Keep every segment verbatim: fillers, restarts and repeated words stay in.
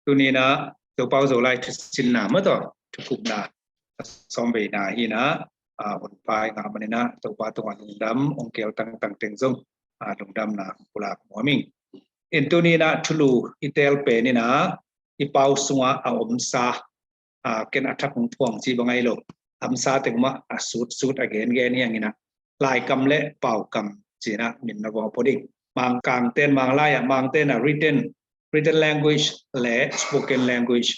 Tuni-in ah Topa Zolai thusinna mah tawh thukhupna sawm veina hi-in ah, a, hun pai ngah manin ah Topa tungah lungdam, ong keel tangtang teng zong, a, lungdamna pulak nuam ing. In tuni-in ah thulu i teel pen in ah i pau sungah a omsa, a, ken a thak hong phuang ci bang ahi lo, a omsa teng mah a sutsut a gengen hi hang in ah, laikam le paukam ci-in ah min na vawng pua ding. Mangkangte in, Manglai ah Mangte in ah written, written language le spoken language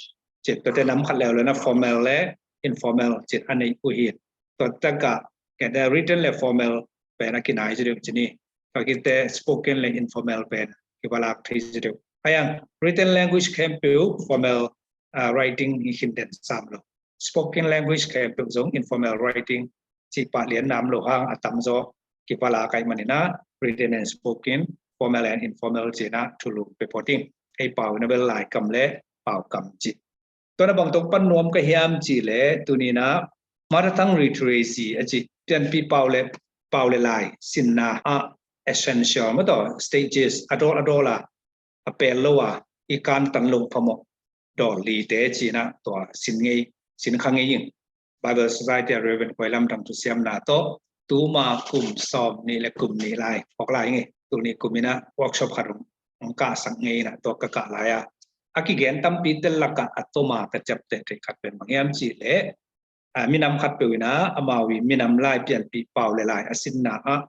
ci-in, tuate nam khat leuleu in ah formal le informal ci-in a nei uh hi. Tua takah, kei te written le formal pen a kinai ci deuh ci ni. Tua khit teh spoken le informal pen kivalak thei ci deuh. Ahi hang written language khempeuh formal, a, writing hi khin den sam lo. Spoken language khempeuh zong informal writing cih pah lian nam lo hang a tamzaw kivalak ahih manin ah written and spoken, formal and informal ci-in ah thulu pe phot ing. Ei pau in ah bel laikam le paukam ci. Tua in ah bang tawh pan nuam ka hiam cih leh tuni-in ah mother tongue literacy a ci, pianpih pau le, pau le lai sinna ah essential mah tawh stages a dawl a dawl a, a pel lo a, i kantan loh phamawh dawl lite ci-in ah tua sin ngei, sin kha ngei ing. Bible Society ah Reverend Khuai Lam Thang thusiamna tawh tuma kum sawm nih le kum nih lai, phawk lai ing. Tuni kum in ah workshop khat hong, hong kahsak ngei in ah tua ka kah lai a, a kigen tampi te lakah a tawm a ka ciamteh theih khat pen bang hiam cih leh, a, minam khatpeuh in ah amau i minam lai pianpih pau le lai a sinna ah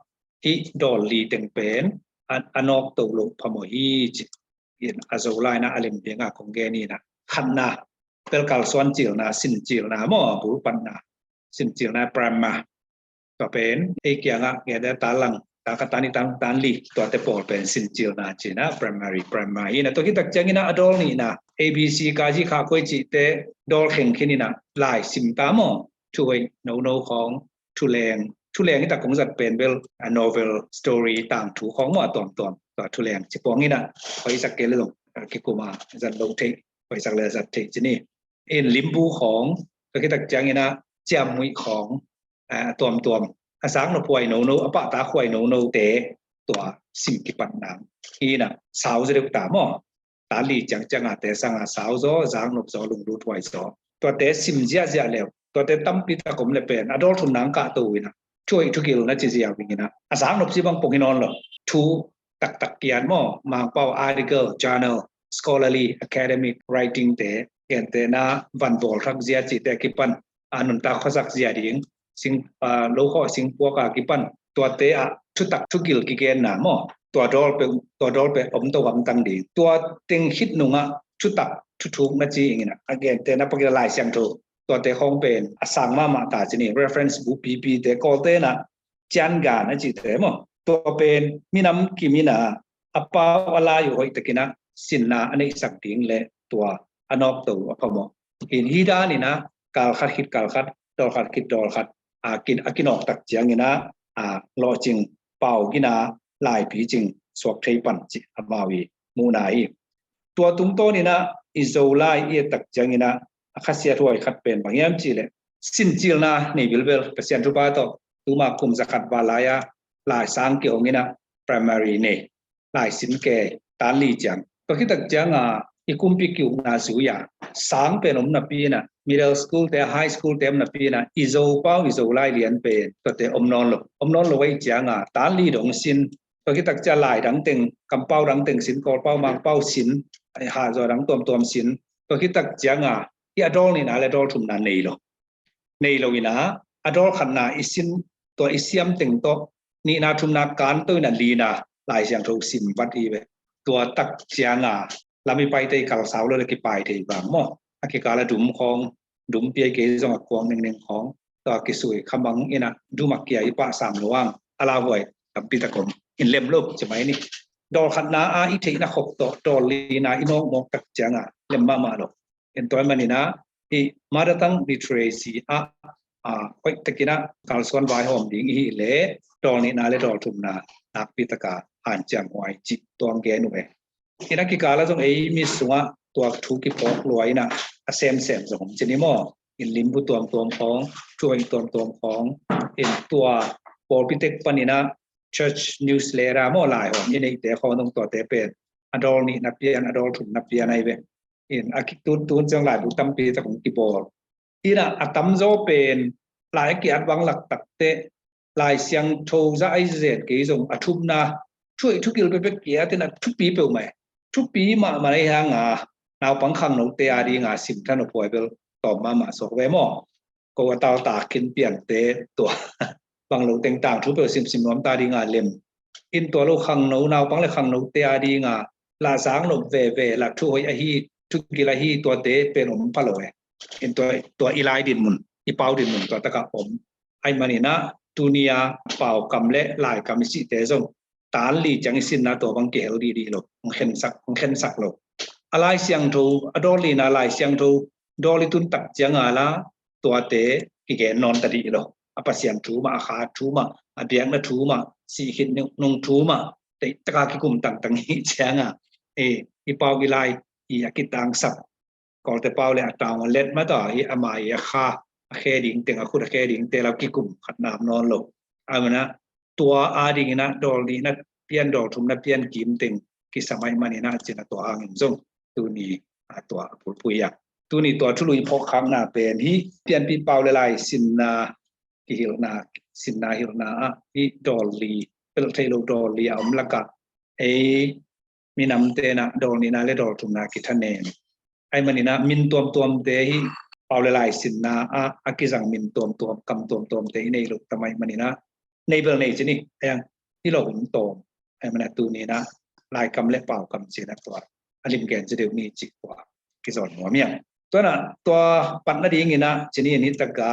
hih dawl li teng pen a, a nawkto loh phamawh hi ci-in a Zolai in ah a lem ding a kong gen in ah, khatna, bel kalsuan cilna, sin cilna maw, bulpatna, sin cilna, prema. Tua pen ei kiangah ngen a, tan lang, tan khat, tan nih, tan, tan li, tuate pawl pen sin cilna ci-in ah primary, prema hi-in ah, tua khit tak ciangin ah a dawl nihna A B C ka ji kha koi cihte dawl kheng khin in ah lai sim ta maw, thuhoih nono khawng, thuleng, thuleng hi tak kong zat pen bel a novel, story, tangthu khawng maw, a tuamtuam, tua thuleng ci puang in ah, hoihsak kei le zong, a, kikum a zat lo theih, hoihsak le zat theih ci ni. In limbu khawng, tua khit tak ciangin ah ciamhuih khawng, a, a tuamtuam, a zaknop huai nono, a pahtak huai nonote tua sim kipat nang hi-in ah, sau zaw deuh ta maw. Tan li ciangciang a te sang a sau zaw, zaknop zaw, lunglut huai zaw, tuate sim ziahziah le uh, tuate tampi tak om le pen a dawl thumna hong kahto uh in ah, thuhoih thugil na ci ziau ding in ah, a zaknop ci bang pong hi nawn lo. Thu taktak kiat maw, Mangpau article, journal, scholarly, academic writing te, gentehna van bawl thak zia cihte a kipan, a nuntak khuasak zia ding, sing, a, lo khawh singpuak a kipan, tuate ah thutak thugil kigenna maw, tua dawl pen, tua dawl pen om to hamtang ding. Tua teng khit nungah thutak thuthuk na ci ing in ah, a gentehna pakin a Lai Siangtho, tuate khawng pen a sang mahmah ta ci ni, reference bu pipite, Kawlte in ah ciangan a cihte maw. Tua pen minam kim in ah a pau a lai uh hoihtakin ah sinna a neihsak ding le tua a nawkto uh a phamawh. In hih dan in ah kal khat khit kal khat, dawl khat khit dawl khat, a kin, a kinawk tak ciangin ah, a, lawhcing pau gina, lai picing suak thei pan cih amau i muhna hi. Tua tungtawn in ah i Zolai i et tak ciangin ah a khasiat huai khat pen bang hiam cih leh, sin cilna nei bilbel, Pasian thupha tawh tuma kum zakhat val lai a lai sang kihong in ah primary nei, lai sin kei, tan li ciang. Tua khit tak ciang a i kumpi ki-ukna zui a, sang pen om napi in ah, middle school te, high school te om napi in ah, i Zo pau, i Zolai lian pen tuate om nawn lo. Om nawn lo ahih ciang a, tan li dong sin, tua khit tak ciang lai dang teng, kampau dang teng sin, Kawlpau, Mangpau sin, a, Hahzaw dang tuamtuam sin, tua khit tak ciang a, hih a dawl nihna le dawl thumna nei lo. Nei lo in ah, a dawl khatna i sin, tua i siam teng tawh, nihna thumna kanto in ah lina Lai Siangtho sim vat hi ve. Tua tak ciang a, lam i paite i kal sau lo le kipai thei vang maw. A kikal a dum khawng, dum piai kei zong a kuang nengning khawng, tua kisui khamang in ah dum a kia i pah sam lo ang, a lauhuai tampi tak om in lem lo ci mai ni. Dawl khatna a i theihna khop tawh dawl lina i nawkmawk tak ciang a lem mahmah lo. In tua ahih manin ah i mother tongue literacy ah, a, hoihtakin ah kalsuan vaihawm ding i hih leh dawl nihna le dawl thumna nakpi tak a hanciam huai cih tua hong gen uh e. In a kikal ah zong ei mi sungah tua thu kiphawk lua in ah a semsem zong om ci ni maw. In limbu tuamtuam khawng, thuhoih tuamtuam khawng, in tua pawlpi tek panin ah church newsletter maw, lai hawm i neihte khawng zong tuate pen a dawl nihna pian, a dawl thumna pian ahi ve. In a ki tun tun ciang laibu tampi tak hong kibawl. Ina a tamzaw pen lai a ki-at vang laktak teh Lai Siangtho zah a i zen kei zong a thumna thuaih thukil pepek ki-at in a thupi peuhmah e. Thupi mahmah na i hanga naupang khangnote a dinga simthan uh puai bel tawm mahmah suak ve maw? Ko a tautak khin piangte tua bang lo teng tangthu peuh simsim nuam ta dinga lem. In tua lo khangno naupang le khangnote a dinga la sang lo veve la thu hoih ahi thu gil ahi tuate pen om pha lo e. In tua, tua i lai dinmun i pau dinmun tua taka om. Ai maninah tunia paukam le laikam i sihte zong tan li ciang i sinna tua bang kihel dihdih lo, hong khensak, hong khensak lo. A Lai Siangtho a dawl lina Lai Siangtho dawl i tun tak cianga la tuate kigen nawn ta dih lo. A Pasian thu mah, a kha thu mah, a biakna thu mah, sihkhit nung thu mah, teihtaka kikum tangtang hi cianga i pau i lai i a kitangsak Kawlte pau le a tang let mata hi ama i a kha a khe ding teng a khut a khe ding te lau kikum khat nam nawn lo. Amana tua a dingina dawl nihna pian dawl thumna pian kim teng kisamai manina cina tua hangin zong tuni a tua a pulpui a tuni tua thului phawk khakna pen hi pianpi pau le lai sinna kihilhna sinna hilhna ah hi dawl li pelh thei lo dawl li a om laka ei minam tena dawl nihna le dawl thumna kithanen ai manina min tuamtuamte hi pau le lai sinna a a kizang min tuamtuam kam tuamtuamte i nei lo tamai manina nei bel nei cini ayang hi lo hun tawm ai mana tunina lai kam le pau kam cina tua a lim gen ci deuh ni ci tua kizon nuam iang tuana tua patna dingina cini ni taka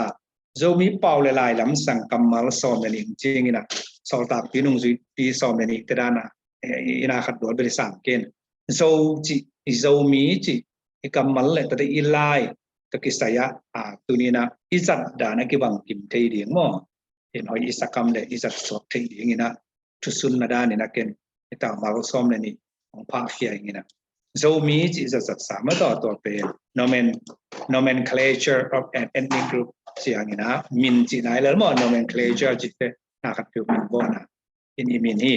Zomi pau le lai lam sang kammal sawm le nih cingina sawltakpi nungzuipi sawm le nih te dana ina khat dual beli sang ken zo ci i Zomi ci i kammal le tate i lai ka kisaya a tunina i zat dana kibang kim thei ding maw in hoi i sakam le i zat suak thei dingina thusun na dani na ken i tau mal sawm le nih hong phah khia ingina Zomi ci i zat zat sa ma taw tua pen nomen nomenclature of an ethnic group ciangina min ci nai lel maw nomenclature ci te na khat piu min bona in i min hi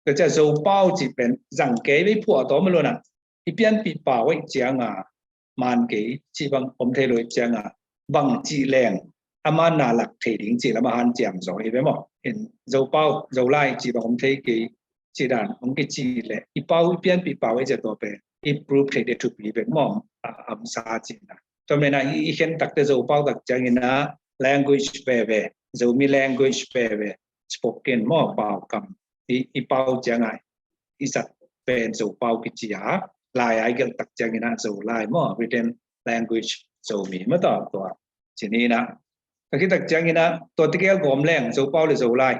ka cia Zopau ci pen zang kei vei phuah tawm lona i pianpi pau ei cianga man kei ci bang om thei lo ei cianga bang ci leng ama na lak thei ding ci lama han ciam zo i ve maw in Zopau Zolai ci bang om thei kei ci dan hong kici le i pau i pianpi pau ei cia tua pen i proof thei de thupi bek maw am sa cina tua mena i khen takte Zopau tak ciangina language veve Zomi language veve spoken maw pau kam i pau cianga i zat pen Zopau kicia lai ai gelh tak ciangina Zolai maw written language Zomi ma taw tua cinina ka kitak ciangina tua tigel gawm leng Zopau le Zolai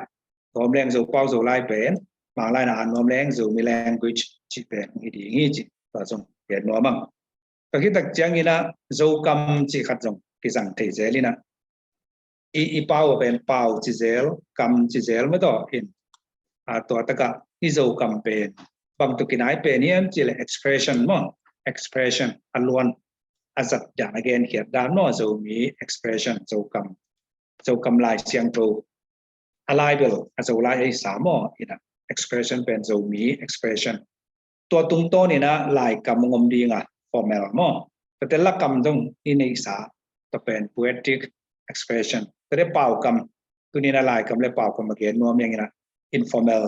gawm leng Zopau Zolai pen manglai na an nuam leng Zomi language ci pen hi ding hi ci tua zong pen nuam ang ka kitak ciangina Zokam ci khat zong kizang thei zelina i i pau pen pau ci zel kam ci zel ma taw in a tua taka i Zokam pen bang tu kinai pen hiam ci le expression maw expression a luan a zat dan a gen khiat dan maw Zomi expression Zokam Zokam Lai Siangtho a lai bel a Zolai ei sa maw ina expression pen Zomi expression tua tungtawn ina lai kam ngom dinga formal maw tate lakam dong i neihsa tua pen poetic expression tate pau kam tunina lai kam le pau kam a gen nuam ina informal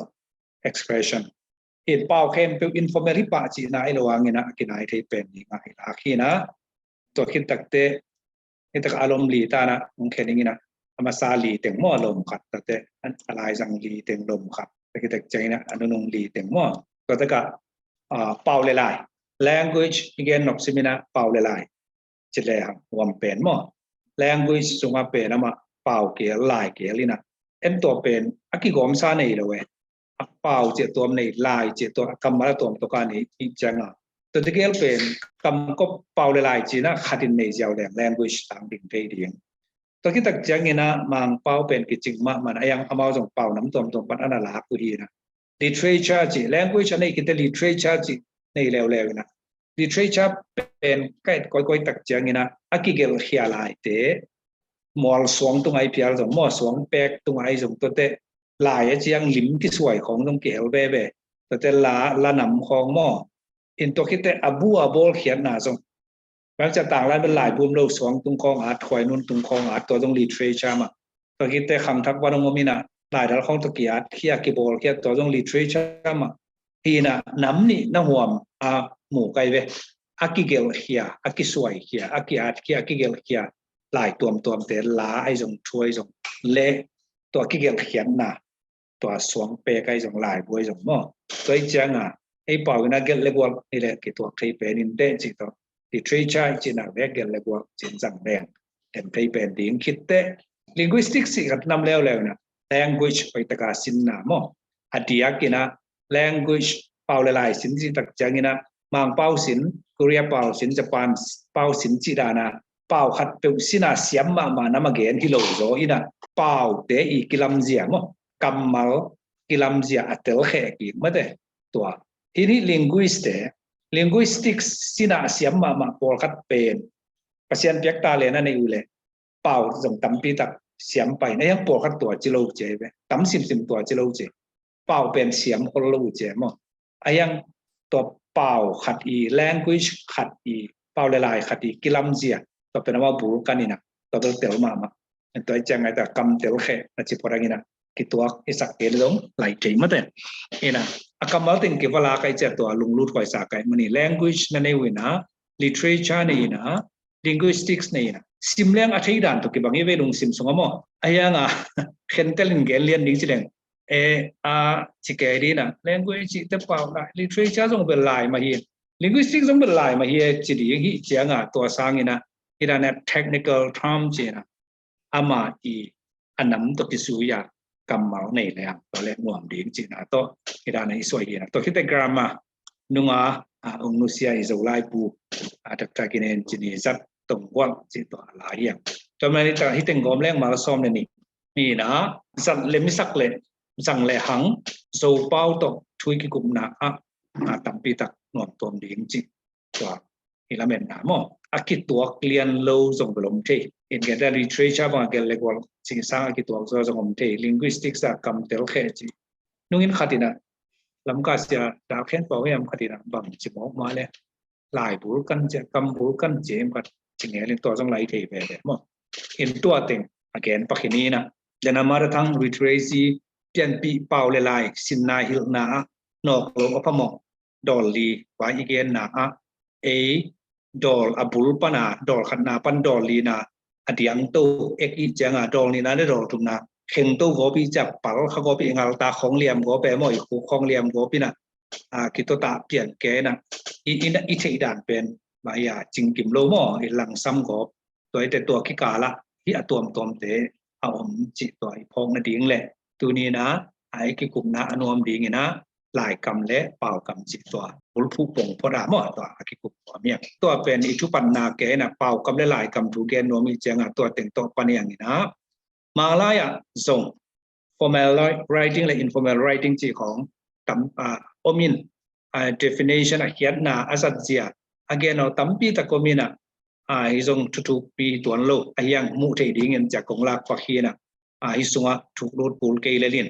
expression in pau khempeuh informal hi pah cihna i lo angina a kinai thei pen ni nga i lak hina tua khit takte hi tak a lom li tana hong khen ingina a masa li teng maw lom khat tate a lai zang li teng lom khat ta khit tak ciangina a nunung li teng maw tua taka pau le lai language i gen nok simina pau le lai ci le hang huam pen maw language sunga pen ama pau kel lai kel ina en tua pen a kigawmsa nei lo e a pau ciah tuam nei lai ciah tuam a kammal a tuam tawka nei i cianga tua tegel pen kamkop pau le lai cina khatin nei ziau leng language tang ding thei ding tua kitak ciangina Mangpau pen kicing mahmah a yang amau zong pau nam tuamtuam pan ana lak uh hina literature ci language a nei kite literature ci nei leuleu ina literature pen ka et koikoi tak ciangina a kigelh khia laite mual suang tungai phial zong maw suang pek tungai zong tuate lai a ciang lim kisuai khawng zong kihel veve tuate la la nam khawng maw in tua khite a bu a bawl khiatna zong Bang cia tanglai bel laibu om lo, suang tung khawng at, khuainun tung khawng at, tua zong literature mah. Tua khit teh khangthak van hong om in ah, laidal khawng tawh ki-at khia, kibawl khia, tua zong literature mah. Hi in ah nam nih na huam a mu kai ve. A kigelh khia, a kisuai khia, a ki-at khia, a kigelh khia, lai tuamtuamte, la ahi zong, thu ahi zong, le tua kigelh khiatna, tua suang pek ahi zong, laibu ahi zong maw. Tua hi ciang a, ei pau in a gelh le gual hi leh kituak thei pen in teh cih tawh, literature i cihna le gelh le gual cih zang leng, en thei pen ding khit teh, linguistics cih khat nam leuleu in ah, language hoih tak a sinna maw. A diak in ah, language, pau le lai sin cih tak ciang in ah, Mang pau sin, Korea pau sin, Japan pau sin cih dan a, pau khat peuh sin a siam mahmah nam a gen hi lo zaw in ah, paute i kilamzia maw, kammal kilamzia a telkhia kik mate. Tua hi in, linguist te, linguistics sin a siam mahmah pawlkhat pen, Pasian piak talent a nei uh leh, pau zong tampi tak siam pai in, a hiang pawlkhat tua ci lo uh ci ve, tam simsim tua ci lo uh ci. Pau pen siam khol lo uh ci maw. A hiang tua pau khat i, language khat i, pau le lai khat i kilamzia, tua pen amau bul kan in ah, tua bel tel mahmah. Tua hi ciang a, tua kam telkhia na ci phot ang in ah, kituak i sak kei leh zong lai thei mate. In ah, a kammal teng kiva lak a, i ciang tua lunglut huai sa kei mah ni, language na nei uh in ah, literature nei in ah, linguistics nei in ah, sim leng a thei dan tawh kibang hi ve lungsim sung ah maw. A hiang a, khentel in gen lian ding ci leng, e, a, ci kei ding in ah, language cih teh pau lai, literature zong bel lai mah hi, linguistics zong bel lai mah hi ci ding hi ciang a, tua sang in ah, hi dan a technical term ci in ah, amah i a nam tawh kizui a kammal nei leng, tua leh nuam ding cihna tawh, hi dan a i suai hi in ah. Tua khit teh grammar nung a, a, ung nusia i Zolai pu, a, Doctor Ginen Cin i zat tong gual cih tua lai hiam. Tua mah hi teng gawm leng mal sawm le nih, ni in ah, zat le misak le, zang le hang, Zopau tawh thu i kikupna ah, a, tampi tak nuam tuam ding cih tua i lametna maw. A kituak lian lo zong bel om thei. In gen teh literature bang a gelh le gual cih sang a kituak zaw zong om thei. Linguistics a kam telkhia cih. Nung in khat in ah, Lamka sia Dal Khen Pau hiam khat in ah, bang ci mawk mah leh, lai bul kan ci, kam bul kan ci, hiam khat ci ngel in, tua zong lai thei veve maw. In tua teng a gen pak hi ni in ah, Dena Marathang literacy, pianpih pau le lai sinna hilhna ah, nawk lo a phamawh dawl li vai i genna ah, ei dawl a bul pan a, dawl khatna pan dawl lina a diangto ek i ciang a, dawl nihna le dawl thumna khengto gawp i ciang, pal kha gawp i, ngalta khawng liam gawp e maw, i khuk khawng liam gawp in ah, a, kituak ta pian kei in ah, i, i, i theih dan pen mah hi a, cingkim lo maw, i langsam gawp. Tua hi teh tua kikal ah hih a tuamtuamte a om cih tua i phawk nading leh, tuni in ah, a, i kikupna a nuam ding in ah, laikam le paukam cih tua bulphuh pong phot a maw, tua a kikup nuam hi a. Tua pen i thupatna kei in ah, paukam le laikam thu gen nuam i ciang a, tua teng tawh pan hi ang in ah, Mang lai ah zong formal writing le informal writing cih khawng tam, a, om in, a, definition a khiatna a zatzia a gen aw tampi tak om in ah, a, hi zong thuthukpi tuan lo a hiang muh theih dingin ciah kong lak pak hi in ah, a, hi sungah thuklut kul kei lel in.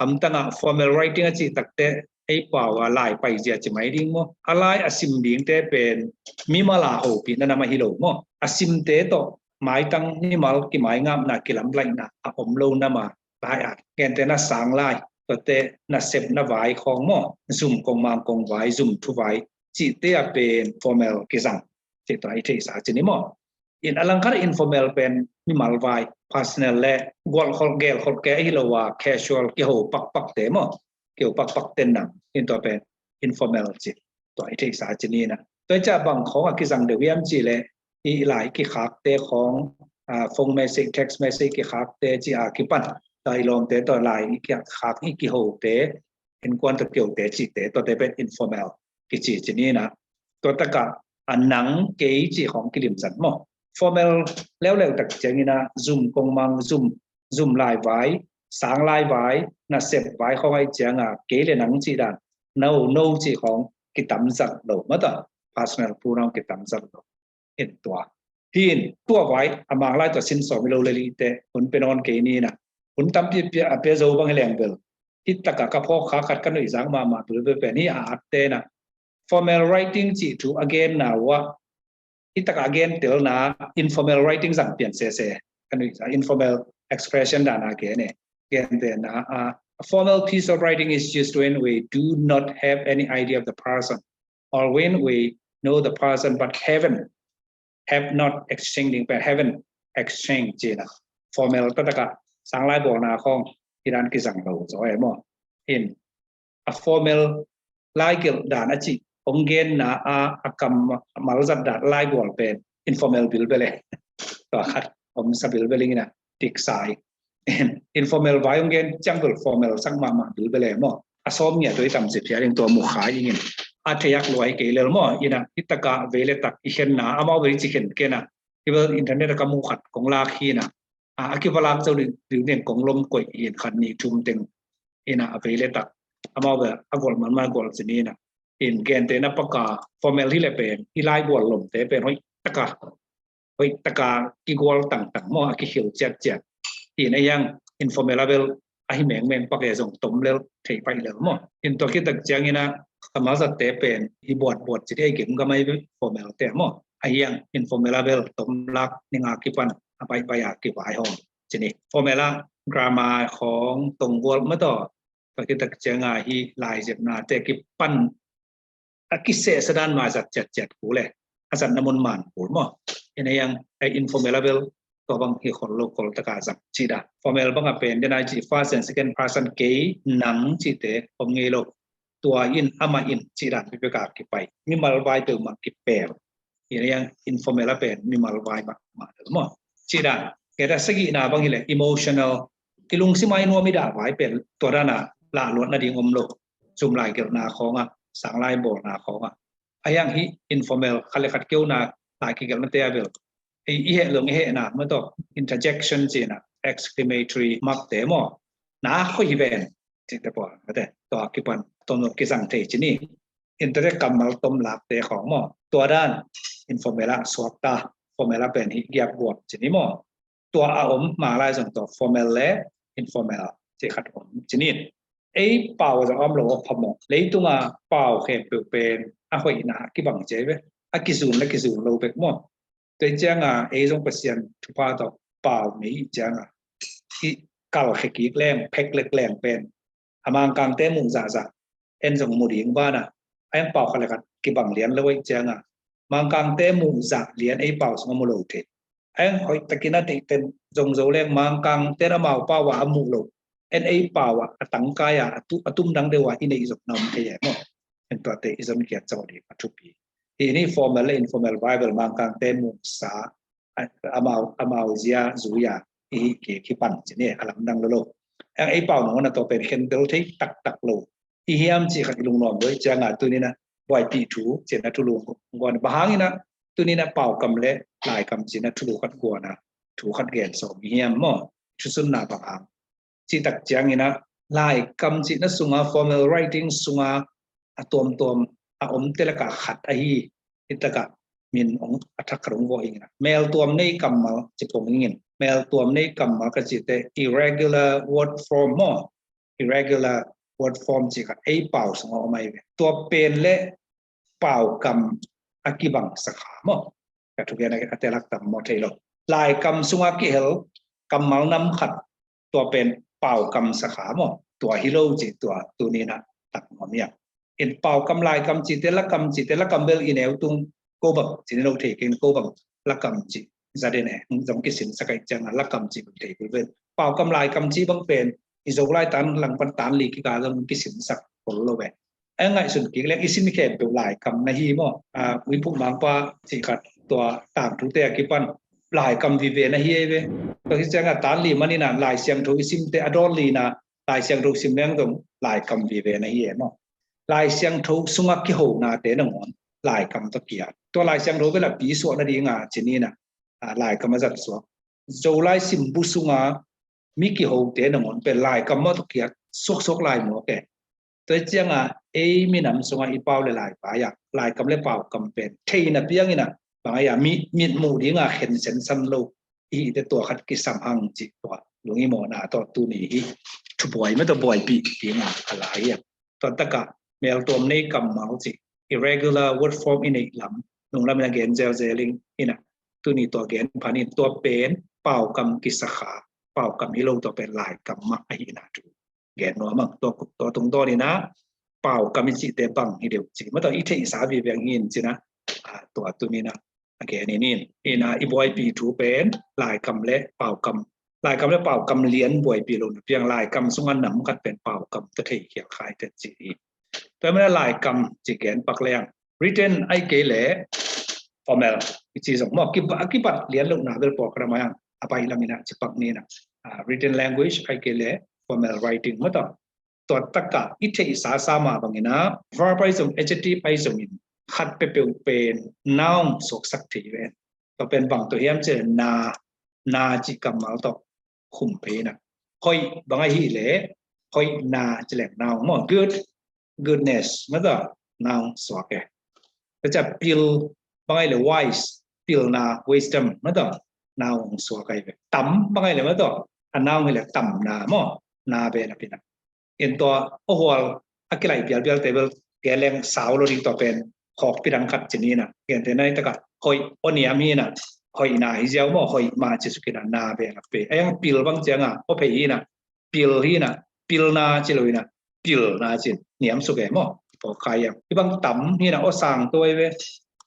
Hamtang ah formal writing a cih tak teh ei pau a lai paizia ci mai ding maw. A lai a sim dingte pen mimal a hopihna nam ahi lo maw. A simte tawh maitang mimal kimaingapna, kilamlaihna a om lo nam a lai a, gentehna sang lai, tuate nasep na vai khawng maw, zum kongmang kong vai, zum thu vai cihte a pen formal kizang cih tua i theihsa ci ni maw. In a langkhat informal pen mimal vai, personal le gualkholh gelkholh kei ahi lo a, casual kiho pakpakte maw, kiho pakpak ten nam, in tua pen informal ci, tua i theihsa ci ni in ah. Tua i ciah bang khawng a kizang deuh hiam cih leh, i lai kikhakte khawng, a, phone message, text message kikhakte cih a kipan, tua i lawmte tawh lai i kikhak i kihote, innkuan tawh kihote cihte, tuate pen informal kici ci ni in ah. Tua tak ah a nang kei cih khawng kilimzat maw. Formal leuleu tak ciang in ah zum kongmang, zum, zum lai vai, sang lai vai, nasep vai khawng ahih ciang a kei le nang cih dan, no, no cih khawng kitamzat lo mata, personal pronoun kitamzat lo. In tua hi in, tua vai a Mang lai tua sin sawm i lo le lite hun pe nawn kei ni in ah. Hun tampi a pia zo bang hi leng bel, hih tak ah ka phawk kha khat ka nuihzak mahmah bulbul pen hi a, atte in ah formal writing cih thu a genna uh ah, Hih takah a gen telna informal writing zang pian sese. Kan informal expression dan a gen e. Gen telna, uh, a formal piece of writing is used when we do not have any idea of the person or when we know the person but haven't, have not exchanged, but haven't exchanged cihna. Formal taktakah sang lai bawlna khawng hi dan kizang lo zaw e maw. In a formal laigelh dan a cih hong genna a, a kammal zat dan laibual pen informal bilbel e. Tua khat om sa bilbel ing ina, dik sa ing. Informal vai hong gen ciang bel formal sak mahmah bilbel e maw. A sawm ngiat doi tam ci phial ing tua mu kha ing in. A thei hak lua hi kei lel maw. Ina hih takah vei le tak i khenna amau bel i ci khen kei na. Hi bel internet a ka mu khat kong lak hi na. A, a kiva lak zo ding, ding kong lom koih hi in khat nih thum teng. Ina a vei le tak amau bel a gual man man gual ci ni na. In gente na paka formal hi le pen i laibual lomte pen hoih taka, hoih taka kigual tangtang maw, a kikhil ciatciat. In a yang informal a bel a hi mengmeng pak e zong tom lel thei paih lel maw. In tua khit tak ciang ina kammal zatte pen hi buatbuat ci ding a i gemgam a hi formal te maw. A hi yang informal a bel tom lak ning a kipan a baihbaih a kivaihawm ci ni. Formal a grammar khawng tonggual maw tawh tua khit tak ciang a hi laizepnate kipan a kisehsa dan mah a zat ciatciat kul e. A zatna mun man kul maw. Ina yang a informal a bel tua bang hi khol lo khol taka zang ci da. Formal bang a pen den a ci first and second person kei nang cite om ngei lo. Tua in amah in ci dan pipeka kipai. Mimal vai peuhmah kipel. Ina yang informal a pen mimal vai mahmah lo maw. Ci dan. Kei da sagihna bang hi le emotional. I lungsim a i nuam i dah vai pen tua dan a lahluat nading om lo. Zum laigelhna khawng a, sang lai bawlna khawng a. A yang hi informal khat le khat keuna lai kigelhnate a bel. I, i heh lo i hehna maw tawh interjection cihna exclamatory mark te maw. Na khoi hi ven. Cihte pua mate. Tua kipan tom lo kizang thei ci ni. Internet kammal tom lakte khawng maw. Tua dan informal a suakta, formal a pen hi giap guap ci ni maw. Tua a om ma lai zong tua formal le informal ci khat om ci ni. Ei pau zong om lo a phamawh. Leitunga pau khempeuh pen a hoihna kibang ci ve. A kizun le kizun lo bek maw. Tua cianga ei zong Pasian thupha tawh pau nei cianga i kalkhe kik leng, phek lek leng pen a Mangkangte muh zahzah en zong mu ding bana a en pau khat le khat kibang lian lo ei cianga Mangkangte muh zah lian ei pau sung a mu lo thei. A en hoih takin a teiten zong zo leng Mangkangte amau pau a a muh lo en ei pau a a tangkai a a tum dang deuh a i neih zong na om thei e maw. En tuate i zon kiat zo ding a thupi. Hi ni formal le informal vai bel Mangkangte muhsa amau, amau zia zuia i hi kik hi pan ci ni a lamdang lo lo. Ang ei pau nong na tua pen khen del thei taktak lo. I hiam ci khat i lungnuam lo i cianga tunina buaipih thu cina thulu guan bahangina tunina pau kam le lai kam cina thulu khat guana thu khat gen sawm i hiam maw. Thusunna bahang. Cih tak ciangina laikam cihna sunga formal writing sunga a tuamtuam a omte laka khat ahi. Hitakah min ong a thak khat ong vawh ingina meltuam nei kammal ci pong ingin. Meltuam nei kammal ka cihte irregular word form maw. Irregular word form cih khat ei pau sunga om ahi ve. Tua pen le pau kam a kibang sakha maw. Ka thugen a telak tam maw thei lo. Laikam sunga kihel kammal nam khat tua pen pau kam sakha maw. Tua hi lo ci tua tunina tak maw miang. In pau kam laikam cite lakam cite lakam bel i neu tung ko bang cini lo thei ken ko bang lakam ci zaden e zong kisin sakai cianga lakam ci bang thei bel. Pau kam laikam ci bang pen i zo lai tan langpan tan li kika zong kisin sak kol lo ve. A ngaihsun kik leng i sim khempeuh laikam na hi maw. Uiphuk mangpa cih khat tua tangthute a kipan laikam vive na hi ei ve. Tua hi cianga tan li manina Lai Siangtho i simte a dawn lina Lai Siangtho sim leng zong laikam vive na hi ei maw. Lai Siangtho sunga kihonate nangawn laikam tawh kiat. Tua Lai Siangtho bela pi suah nadinga cinina laikam a zat suak. Zolai simbu sunga mi kihote nangawn pen laikam mawh tawh kiat suaksuak lai mawk e. Tua cianga ei minam sunga i pau le lai pai-a laikam le pau kam pen theina piangina bang aia mi mitmuh dinga khen sensan lo i hihte tua khat kisam hang cih tua lungi mawhna tawh tuni hi thubuai mawh tawh buaipih dinga a lai hi a. Tua taka meltuam nei kammal cih irregular word form i neih lam nunglam in a gen zelzel ing. Ina, tuni tua gen phan in, tua pen paukam kisakha, paukam hi lo, tua pen laikam mah ahina thu gen nuam ing. Tua, tua tungtawn ina paukam i cihte bang hi deuh ci, mah tua i theihsa vive ing hi in cina, a, tua tuni ina a gen in in. Ina i buaipi thu pen laikam le paukam, laikam le paukam lian buaipi lo na piang, laikam sunga nam khat pen paukam ta thei khial khai te ci hi. Tua mana laikam ci gen pak leng, written ai kei le formal i ci zong maw, kiba, kibat lian lo na bel pawlkhat a mai ang a pai lam ina ci pak ni na. A, written language ai kei le formal writing maw tua. Tua taka i theihsa sa mah bangina verb ai zong adjective ai zongin khat peuhpeuh pen noun suaksak thei ven. Tua pen bang tua hiam ci le na, na ci kammal tua khum pei na. Hoih bang ahi le hoihna ci leng noun maw, good, goodness maw tua noun suak e. Tua cia pil bang ahi le wise, pilna, wisdom maw tua noun suak ahi ve. Tam bang ahi le maw tua a noun hi le tamna maw, na be na pina. In tua a hual a kilai bialbial te bel gen leng sau lo ding, tua pen hawk pidang khat ci ni na. Gen te nai taka hoih o niam hi na, hoihna hi ziau maw, hoih ma ci suk ina na be na pe. A yang pil bang cianga o phei hi na, pil hi na, pilna ci lo hi na, pilna ci niam suk e maw. Pawlkhat yang i bang tam hi na, o sang tua i ve,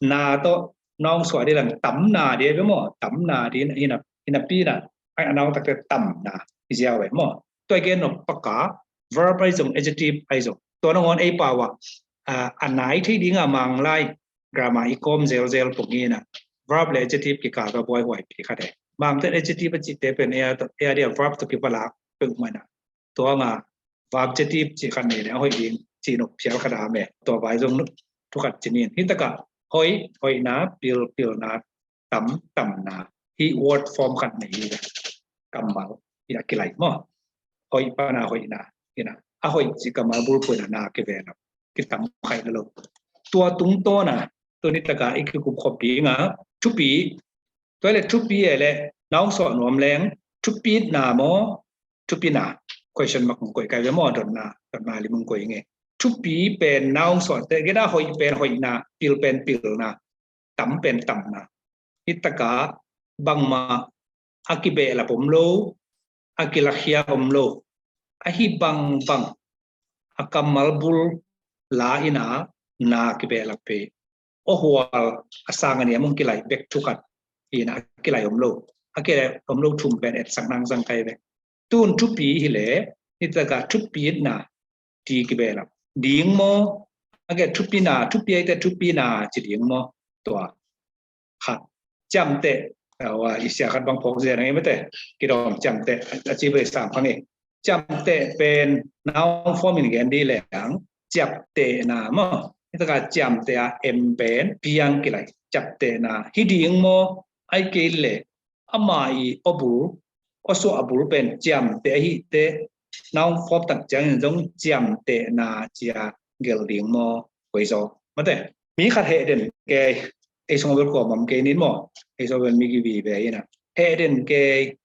na to noun suak di lang tamna di ve maw, tamna di hi na, hi na pi na, ai a noun takte tamna hi ziau e maw. Tua i gen nop paka verb ai zong adjective ai zong, tua nangawn ei pau a, a, a nai thei dinga Manglai grammar i kawm zelzel pong hi na, verb le adjective kikal tua buaihuai pi khat e. Mangte adjective a cihte pen ei a, ei a dia verb tua kivalak peuhmah na. Tua nga verb adjective ci khat nei le a hoih ding ci nop phial khat a me. Tua vai zong thu khat ci ni in. Hi taka hoih, hoihna, pil, pilna, tam, tamna. Hi word form khat nei hi kammal ina kilai maw. Hoih pana hoihna ina, a hoih ci kammal bulphuhna na kive na, kitam khai lo. Tua tungtawna tuni taka i kikum khop dinga thupi, tua le thupi e le noun suak nuam leng thupitna maw, thupina, question mark mung koih kai ve maw, dotna, dotna li mung koih nge. Thupi pen noun suak te geda, hoih pen hoihna, pil pen pilna, tam pen tamna. Hi taka bangmah a kibehlap om lo, a kilakhia om lo. Ahi bangbang a kammal bul la ina na kibehlap pe. O hual a sang a niam ong kilai bek thu khat ina a kilai om lo. A kilai om lo thum pen etsak nang zang kai ve. Tun thupi hi le, hi taka thupitna ti kibehlap ding maw? A ke thupina, thupi ai te thupina ci ding maw? Tua khat. Ciamteh, a, i sia khat bang phawk zen ang i mate. Kidawm ciamteh a ci bai sam phang i. Ciamteh pen noun form in gen di leng ciaptehna maw? Hi taka ciamteh a em pen piang kilai, ciaptehna hi ding maw? Ai kei le ama i o bul, o suah a bul pen ciamteh ahi te, noun form tak ciangin zong ciamtehna cia gel ding maw? Koi zaw mate. Mi khat heh den kei, ei sung bel kuamam kei nin maw, ei sung bel mi kivi ve ina. Heh den kei,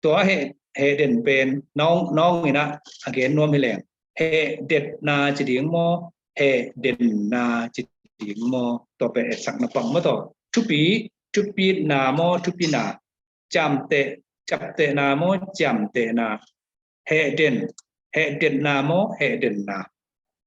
tua heh, heh den pen noun, noun ina a gen nuam hi leng, heh detna ci ding maw, heh denna ci ding maw? Tua pen etsakna pang maw tua. Thupi, thupitna maw, thupina, ciamteh, ciaptehna maw, ciamtehna, heh den, heh denna maw, heh denna.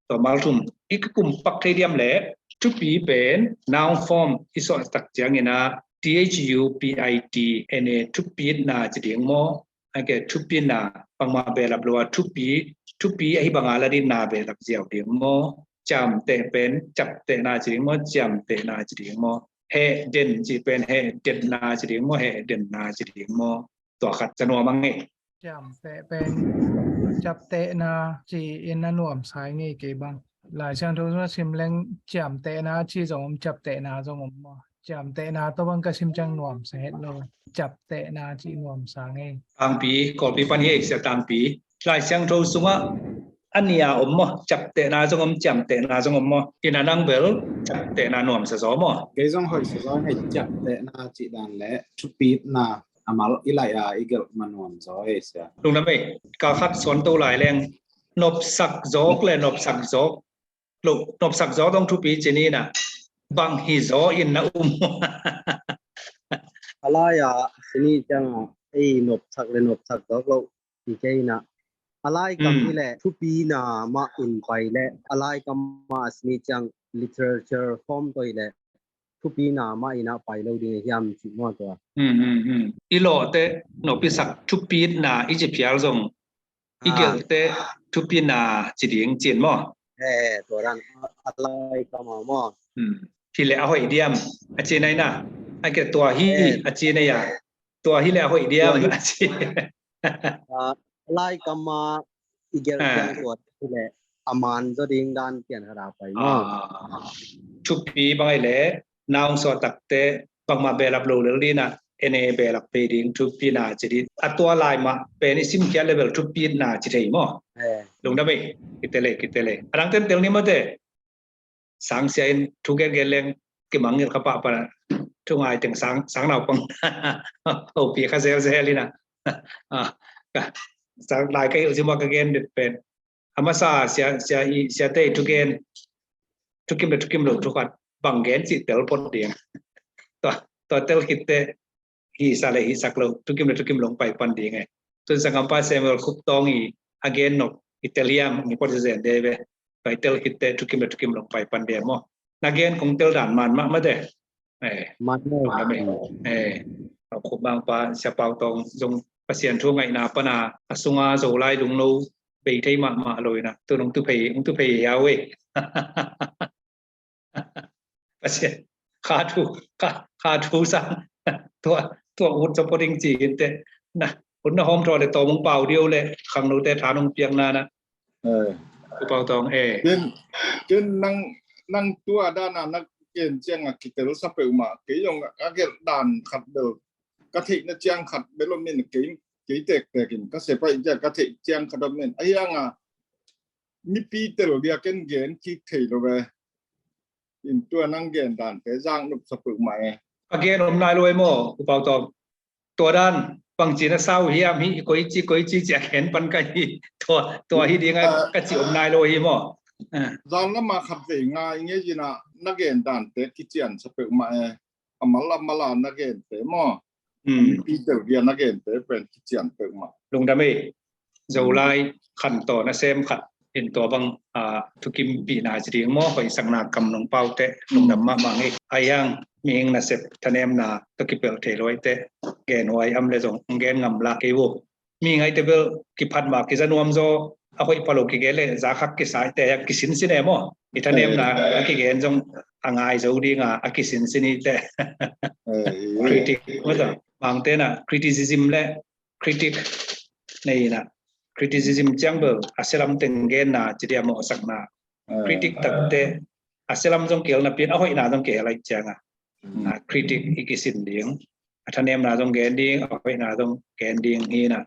Tua mal thum i kikum pak thei diam le, thupi pen noun form i suah tak ciangina T H U P I T N A, thupitna ci ding maw? A ke thupina, bangmah behlap lo a thupi, thupi ahi banga la ding na behlap ziau ding maw? Ciamteh pen ciaptehna ci ding maw, ciamtehna ci ding maw? Heh den ci pen heh denna ci ding maw, heh denna ci ding maw? Tua khat ca nuam ang e. Ciamteh pen ciaptehna ci in a nuamsa i ngei kei bang. Lai Siangtho sungah sim leng ciamtehna ci zong om, ciaptehna zong om maw? Ciamtehna tawh bang ka sim ciang nuamsa het lo. Ciaptehna ci nuamsa ngei. Tangpi, Kawlpi pan hi ei sia Tangpi. Lai Siangtho sungah a nia om maw? Ciaptehna zong om, ciamtehna zong om maw? Ina nang bel ciaptehna nuamsa zaw maw? Kei zong hoihsa zaw ngei, ciaptehna ci dan le thupitna a mal i lai a i gelh ma nuam zaw ei sia. Lungdam ei, ka khat suan to lai leng nopsak zawk le nopsak zawk lo, nopsak zawk dong thupi ci ni na. bang hi zaw in na um. A lai-ah sini ciangah ei nopsak le nopsak zawk loh hi kei inah, a lai kam hi leh thupi na mah in pai leh a lai kam mah a sini ciang literature form tawh hi leh thupi na mah inah pai lo ding a hiam cih maw tua? I lawhte nopsak thupitna i ci phial zong i gelhte thupina ci ding cin maw? Eh, tua dan a lai kam ah maw? Hi leh a hoih diam a ci nai na, a ke tua hi a ci nai a, tua hi leh a hoih diam a ci. A lai kam ah i gelh ciang tua hi leh a man zaw ding dan pian khat a pai maw? Thupi bang ai leh naung suah takte bangmah behlap lo lel dina, ene behlap pei ding thupina ci ding. A tua lai mah pen i simkhiat level thupina ci thei maw? Lungdam ei, kite le, kite le. A dang tentel ni mate. Sangsia in thugen gen leng kimangngilh kha pahpah a, thungai teng sang, sang naupang hopi kha zelzel ina. Sang lai ka hilh sim a ka gen det pen a masa sia, sia i, siate i thugen, thukim le thukim lo thukhat bang gen cih tel phot ding. Tua, tua tel khitte hihsa le hihsak lo, thukim le thukim lo hong pai pan ding e. Tun sanggampa Samuel Khup Tawng i a gen nop i tel hiam, i phot zen de ve. Tua i tel khitte thukim le thukim lo hong pai pan ding e maw? Na gen kong tel dan man mah mate. Eh, man mah. Eh, a Khup Mangpa Sia Pau Tawng zong Pasian thu ngaihna pana a sunga Zolai lungno bei thei mahmah lo ina. Tun hong tu phei, hong tu phei hiau e. Pasian kha thu, kha, kha thu sang tua, tua ut zaw phot ding ci in te. Na, ut na hawm thaw le tawm hong pau ding uh le khangnote tha nong piak na na. Eh. U Pau Tawng, eh. Ken, ken nang, nang tua dana na gen cianga kitel sa peuhmah. Kei zong a gelh dan khat bel ka theihna ciang khat bel om in kei, kei tektek in ka sepaih ciang ka theih ciang khat om in. A hianga mipi tel dia ken gen kik thei lo ve. In tua nang gen dante zang nop sa peuhmah e. A gen om nai lo e maw, U Pau Tawng? Tua dan bangci na sau hiam hi, koici, koici ci a gen pan ka hi. Tua, tua hi dinga ka ci om nai lo hi maw? Zan lama khat vei ngai ngei ina na gen dante kician sa peuhmah e. A mal a mal a na gente maw? Mipi tel dia na gente pen kician peuhmah. Lungdam ei. Zolai khantaw nasem khat in tua bang a thukimpihna ci ding maw, hoihsakna kam nong paute lungdam mahmah ngei. A hiang mihing nasep thanemna tawh kipelh thei luaite genhuai am le zong gen ngam la kei uh. Mi ngaite bel kiphat mah kiza nuam zaw a hoih pha lo kigen le za khak kisa te a kisinsin e maw? I thanemna a kigen zong a ngai zo dinga a kisinsin i te. Critic mata bangtena criticism le critic nei ina. Criticism ciang bel a selam teng genna ci dia mawhsakna. Critic takte a selam zong kihel napi in a hoihna zong kihel aih cianga. Critic i kisin ding. A thanemna zong gen ding, a hoihna zong gen ding hi ina.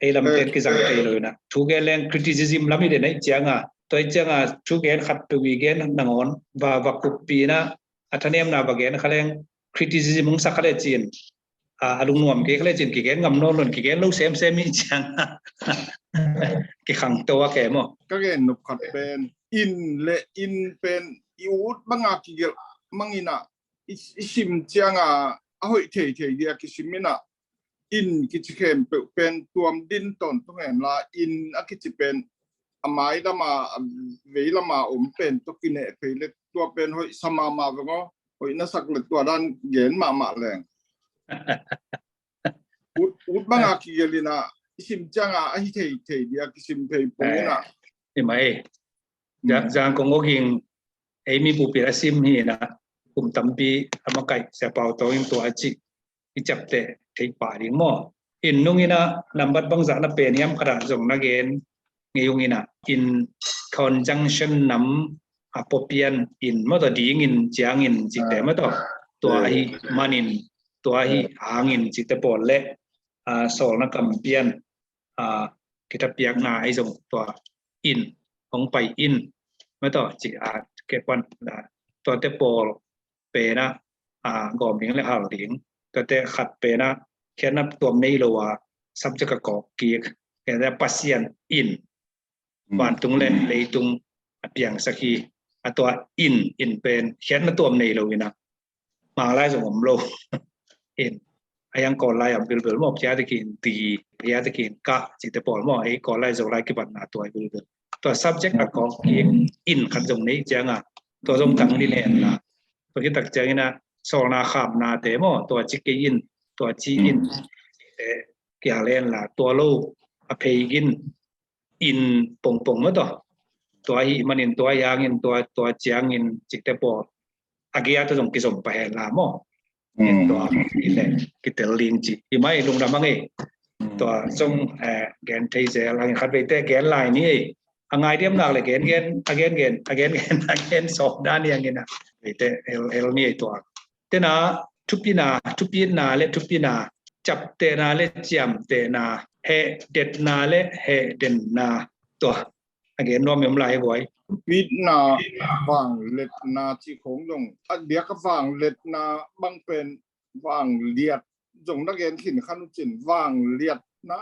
Ei lamte kizang thei lo ina. Thu gen leng criticism lam hi den aih cianga. Tua aih cianga thu gen khat peuh i gen nangawn va, va kuppi ina. A thanemna va gen kha leng criticism hong sak kha le cin. A, a lungnuam kei kha le cin kigen ngam nawn lo in kigen lo semsem i cianga. Kikhangto a ke maw? Ka gen nop khat pen in le in pen i ut banga kigelh mang ina. I, i sim cianga a hoih theithei dia kisim ina. In kici khempeuh pen tuam din tawntung hen la in a kici pen a mai lama, a vei lama om pen tawh kineh phei le tua pen hoih sa mahmah veng aw. Hoih na sak le tua dan gen mahmah leng. Ut, ut banga kigelh ina i sim cianga a hi theithei dia kisim phei pong ina. Hi mai. Zang kong oging ei mi pupil a sim hi ina kum tampi a makaih Sia Pau Tawng in tua a cih i ciapteh theih pah ding maw? In nung ina nambat bangzah na pen hiam khatah zong na gen ngei ung ina in conjunction nam a puapian in maw tawh dingin ciangin cihte maw tawh tua ahi manin tua ahi hangin cihte pawl le a, sawlna kampian a, kithapiakna ahi zong tua in hong pai in maw tawh ci a kekuan a, tuate pawl pena a, gawm ding le hal ding. Tuate khat pena khiatna tuam nei lo a subject a kawk kik. Kena Pasian in vantung le leitung a piangsak hi. A tua in, in pen khiatna tuam nei lo ina, Mang lai zong om lo. In, a hiang Kawl lai om bilbil maw, phia te kin ti, phia te kin ka, cite pawl maw, ei Kawl lai Zo lai kibatna tua bilbil. Tua subject a kawk in, in khat zong nei cianga, tua zong tang ni len la. Tua kitak ciangina, sawlna khamna te maw, tua ci kei in, tua ci in, te kia len la, tua lo, a phei in, in pongpong maw tua. Tua hi manin, tua hiangin, tua, tua ciangin, cite pawl. A gia tua zong kizom pah hen la maw. Tua ile kitel ding ci. Hi mai lungdam a ngei. Tua zong, eh, gen thei zel, a gen khat veite gen lai ni ei. A ngai diam nak le gen gen, a gen gen, a gen gen, a gen sawm dan hiangin a. Veite el, el ni ei tua. Tena, thupina, thupina le thupina, ciaptehna le ciamtehna, hehdetna le hehdenna. Tua, a gen nuam i om lai guai. Thupitna, vangliatna ci khong zong. A diak a vangliatna bang pen vangliat zong na gen khin khan uh cin. Vangliatna,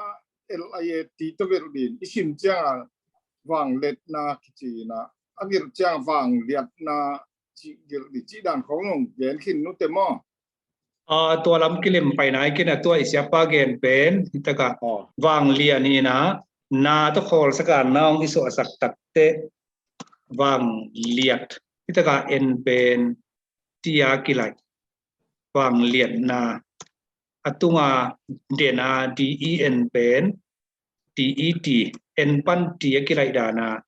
L I A T tua gelh din. I sim cianga vangliatna kici na. A gelh cianga vangliatna ci gelh din. Ci dan khong zong gen khin uh te maw. A, tua lam kilim pai nai kina tua i siapa gen pen, hitaka vanglian hina, na tua khawlsaka na hong i suahsak takte vangliat. Hitaka en pen tia kilaih. Vangliatna. A tunga dena D E N pen T E T, en pan ti a kilaih dana,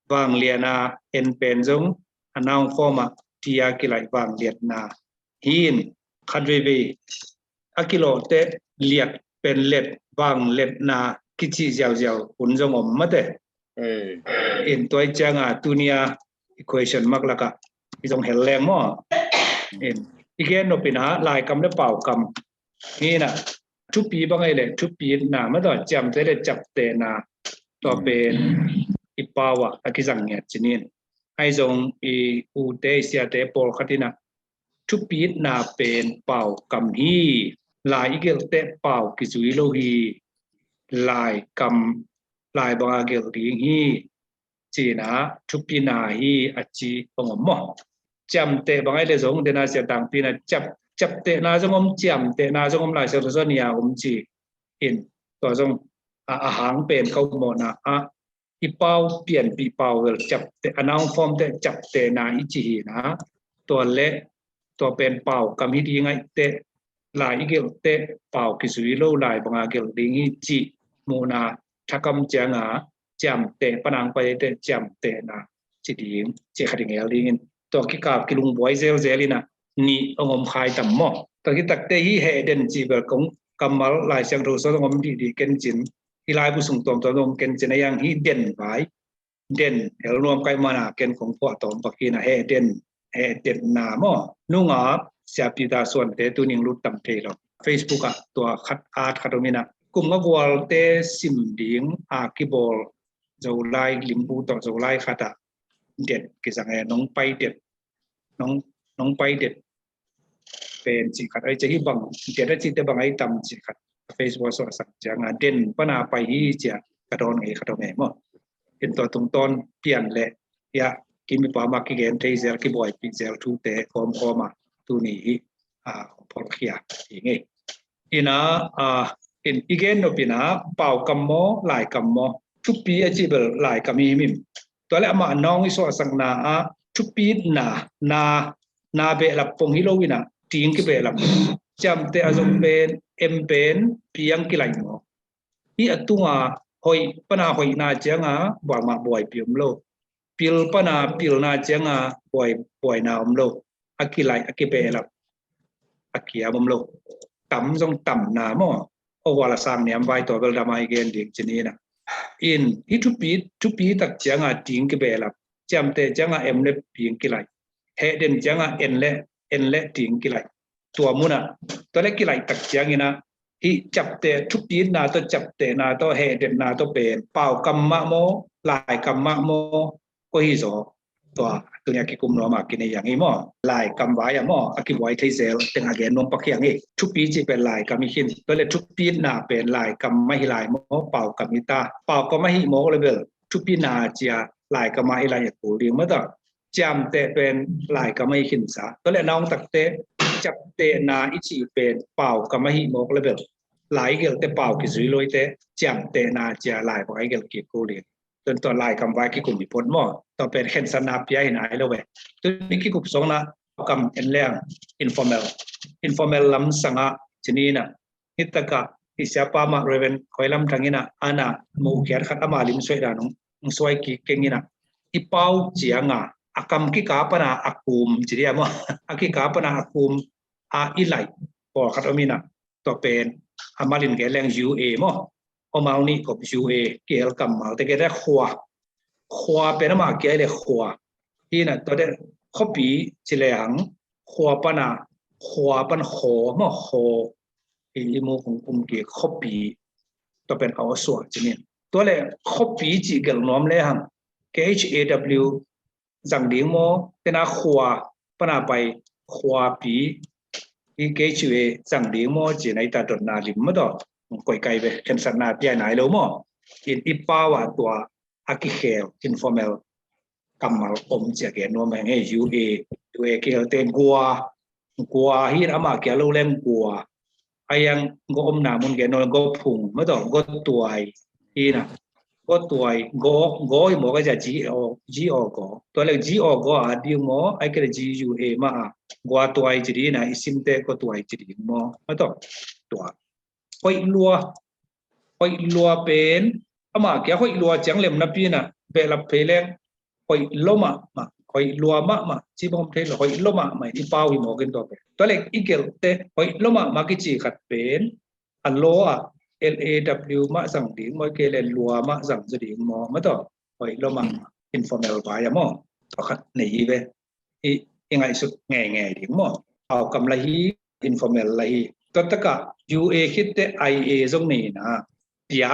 vangliana en pen zong a noun form a ti a kilaih vangliatna. Hin khat veivei a kilawhte liat pen let, vangliatna kici ziauziau hun zong om mate. In tua i cianga tunia equation mak laka i zong hel leng maw. In i gen nopina laikam le paukam hina, thupi bang ai le thupina, ma tua ciamte le ciaptena, tua pen i pau a a kizang ngiat cinin. Ai zong i ute i siate pawlkhat ina thupitna pen paukam hi, lai i gelhte pau kizui lo hi, laikam, lai banga gelh ding hi, cina thupina hi a ci bang om maw. Ciamteh bang ai le zong dena sia tangpina ciap, ciaptehna zong om, ciamtehna zong om, Lai Siangtho zong nia om ci. In tua zong a, a hang pen ka upmawhna a i pau pianpih pau vel ciapteh, a noun form te ciaptehna i ci hina, tua le tua pen paukam hi ding aih teh, lai i gelh teh pau kizui lo, lai banga gelh ding hi cih muhna thakam cianga ciamteh panang pai teh ciamtehna ci ding ci kha ding el dingin tua kikap kilungbuai zelzel ina nih hong om khai tam maw. Tua kitakte hi hehden ci bel kong kammal Lai Siangtho sung hong om dihdih kencin, hi laibu sung tuamtuam hong om kencin a hiang hi den vai den hel nuam kaih mana ken kong phuah tawm pakin a hehden, hehdenna maw. Nungak siapi ta suante tuning lut tam thei lo. Facebook ah tua khat at khat om ina kum nga gualte sim ding a kibawl Zolai limbu tawh Zolai khat ah det kizang e, nong pai det, nong, nong pai det pen cih khat ai cia hi bang, det a cihte bang ai tam cih khat. Facebook suahsak cianga den pana pai hi cia ka dawn ngei khat om e maw. In tua tungtawn pian le ia kimipa ma kigen thei zel, kibuaipih zel thute kawmkawma tuni hi a phawlkhia hi ngei. Ina a in i gen nopina paukam maw laikam maw, thupi a cih bel laikam hi himhim. Tua le amah nong i suahsakna ah thupitna, na, na behlap pong hi lo ina ting kibehlap. Ciamteh a zong pen em pen piang kilaih maw. Hi a tunga hoih pana hoihna cianga buaimah buaipih om lo. Pil pana pilna cianga buai, buaina om lo. A kilaih, a kibehlap, a kiam om lo. Tam zong tamna maw. O hual a sang niam vai tua bel dama i gen ding cinina. In hi thupi, thupi tak cianga ting kibehlap. Ciamteh cianga em le ping kilaih. Hehden cianga en le, en le ting kilaih. Tua muna tua le kilaih tak ciangina hi ciapteh, thupitna tawh ciaptehna tawh hehdenna tawh pen paukam mah maw, laikam mah maw, ko hi zaw. Tua tunia kikum nuam a kinei ang hi maw. Laikam vai a maw a kibuai thei zel teng a gen nuam pak hi ang hi. Thupi cih pen laikam hi khin, tua le thupitna pen laikam mah hi lai maw, paukam hi ta. Paukam mah hi maw le bel thupina cia laikam mah hi lai a kul ding mah ta. ciamteh pen laikam ahi khinsa. Tua le naungtakte ciamtehna i cih pen paukam ahi mawk le bel lai i gelhte pau kizui lo i te ciamtehna cia lai bang a i gelh kik ko lian. Tun tua laikam vai kikum hi phot maw. Tua pen khensatna pia hi nai lo ve. Tun i kikup sawngna kam en leng informal. Informal lam sanga cinina. Hitakah i siapa mah Reverend Koi Lam Thang ina ana muhkhiat khat ama lim suai dan ung suai kik keng ina. I pau cianga a kam kika pana a kum ci dia maw. A kika pana a kum a i lai pawlkhat om ina. Tua pen a malin ke leng U A maw. Omal nih kop U A kihel kammal te ke te khua. Khua pen ama kia le khua. Hina tua de khopi ci le hang khua pana khua pan kho maw kho. I, i mu kung kum ki khopi. Tua pen a osua ci nin. Tua le khopi ci gel nuam le hang K H A W zang ding maw, tena khua pana pai khuapi i K H A W zang ding maw, ci na i ta dotna lim maw tawh. Koi kai ve, khensatna pia nai lo maw. In i pau a tua a kikhel informal kammal om cia ke nuam heng he U A, U A kikhel te gua, gua hi ama kia lo leng gua. A yang go omna mun ke nol go phung maw tawh go tuai hi na. Go tuai go go hi maw ka cia G O G O go. Tua le G O go a ding maw ai ke le G U A ma a. Gua tuai ci ding na i sim te go tuai ci ding maw maw tawh. Tua. Hoih lua. Hoih lua pen ama kia hoih lua ciang lem na pi na behlap phei leng hoih lo mahmah, hoih lua mahmah, ci bang om thei lo, hoih lo mahmah i pau hi mawk in tua pen. Tua le i gelhte hoih lo mahmah kici khat pen a law ah L A W mah zang ding maw, ke le lua mah zang zaw ding maw, maw tawh hoih lo mahmah informal vai a maw. Tua khat nei hi ve. I, i ngaihsut ngeingei ding maw. Paukam la hi, informal la hi. Tua takah U A khitte I A zong nei na. Pia,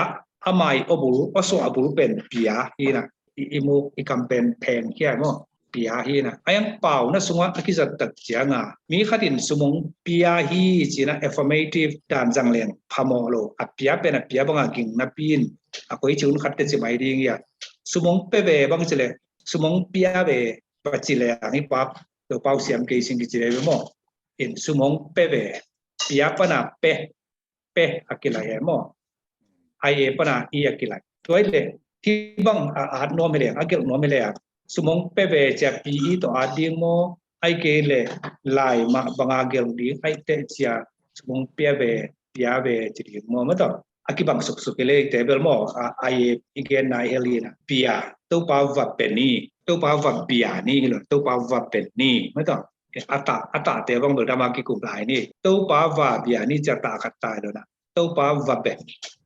a mai a bul, a suah a bul pen pia hi na. I, i muk i kam pen pheng khia maw. Pia hi na. A yang pau na sungah a kizat tak cianga mi khat in sumong pia hi ci na affirmative dan zang leng phamawh lo. A pia pen a pia banga ging na pi in a koi ci hun khat te ci mai ding ia. Sumong pe ve bang ci le sumong pia ve ba ci le ang i pau, to pau siam kei sing kici le maw. In sumong pe ve pia pana pe pe a kilai e maw. I A pana i a kilai. Tua i le hi bang a at nuam hi le a gelh nuam hi le a sumong pe ve cia pi i to at ding maw. Ai ke le lai mah banga gelh ding ai te cia sumong pia ve pia ve ci ding maw maw tawh. A kibang suksuk i le i te bel maw a i a i gen nai hel hi na pia. Topa va pe ni, Topa va bia ni hi lo, Topa va pe ni maw tawh. A ta a ta te bang bel dama kikum lai ni. Topa va bia ni cia ta khat tai lo na. Topa va be,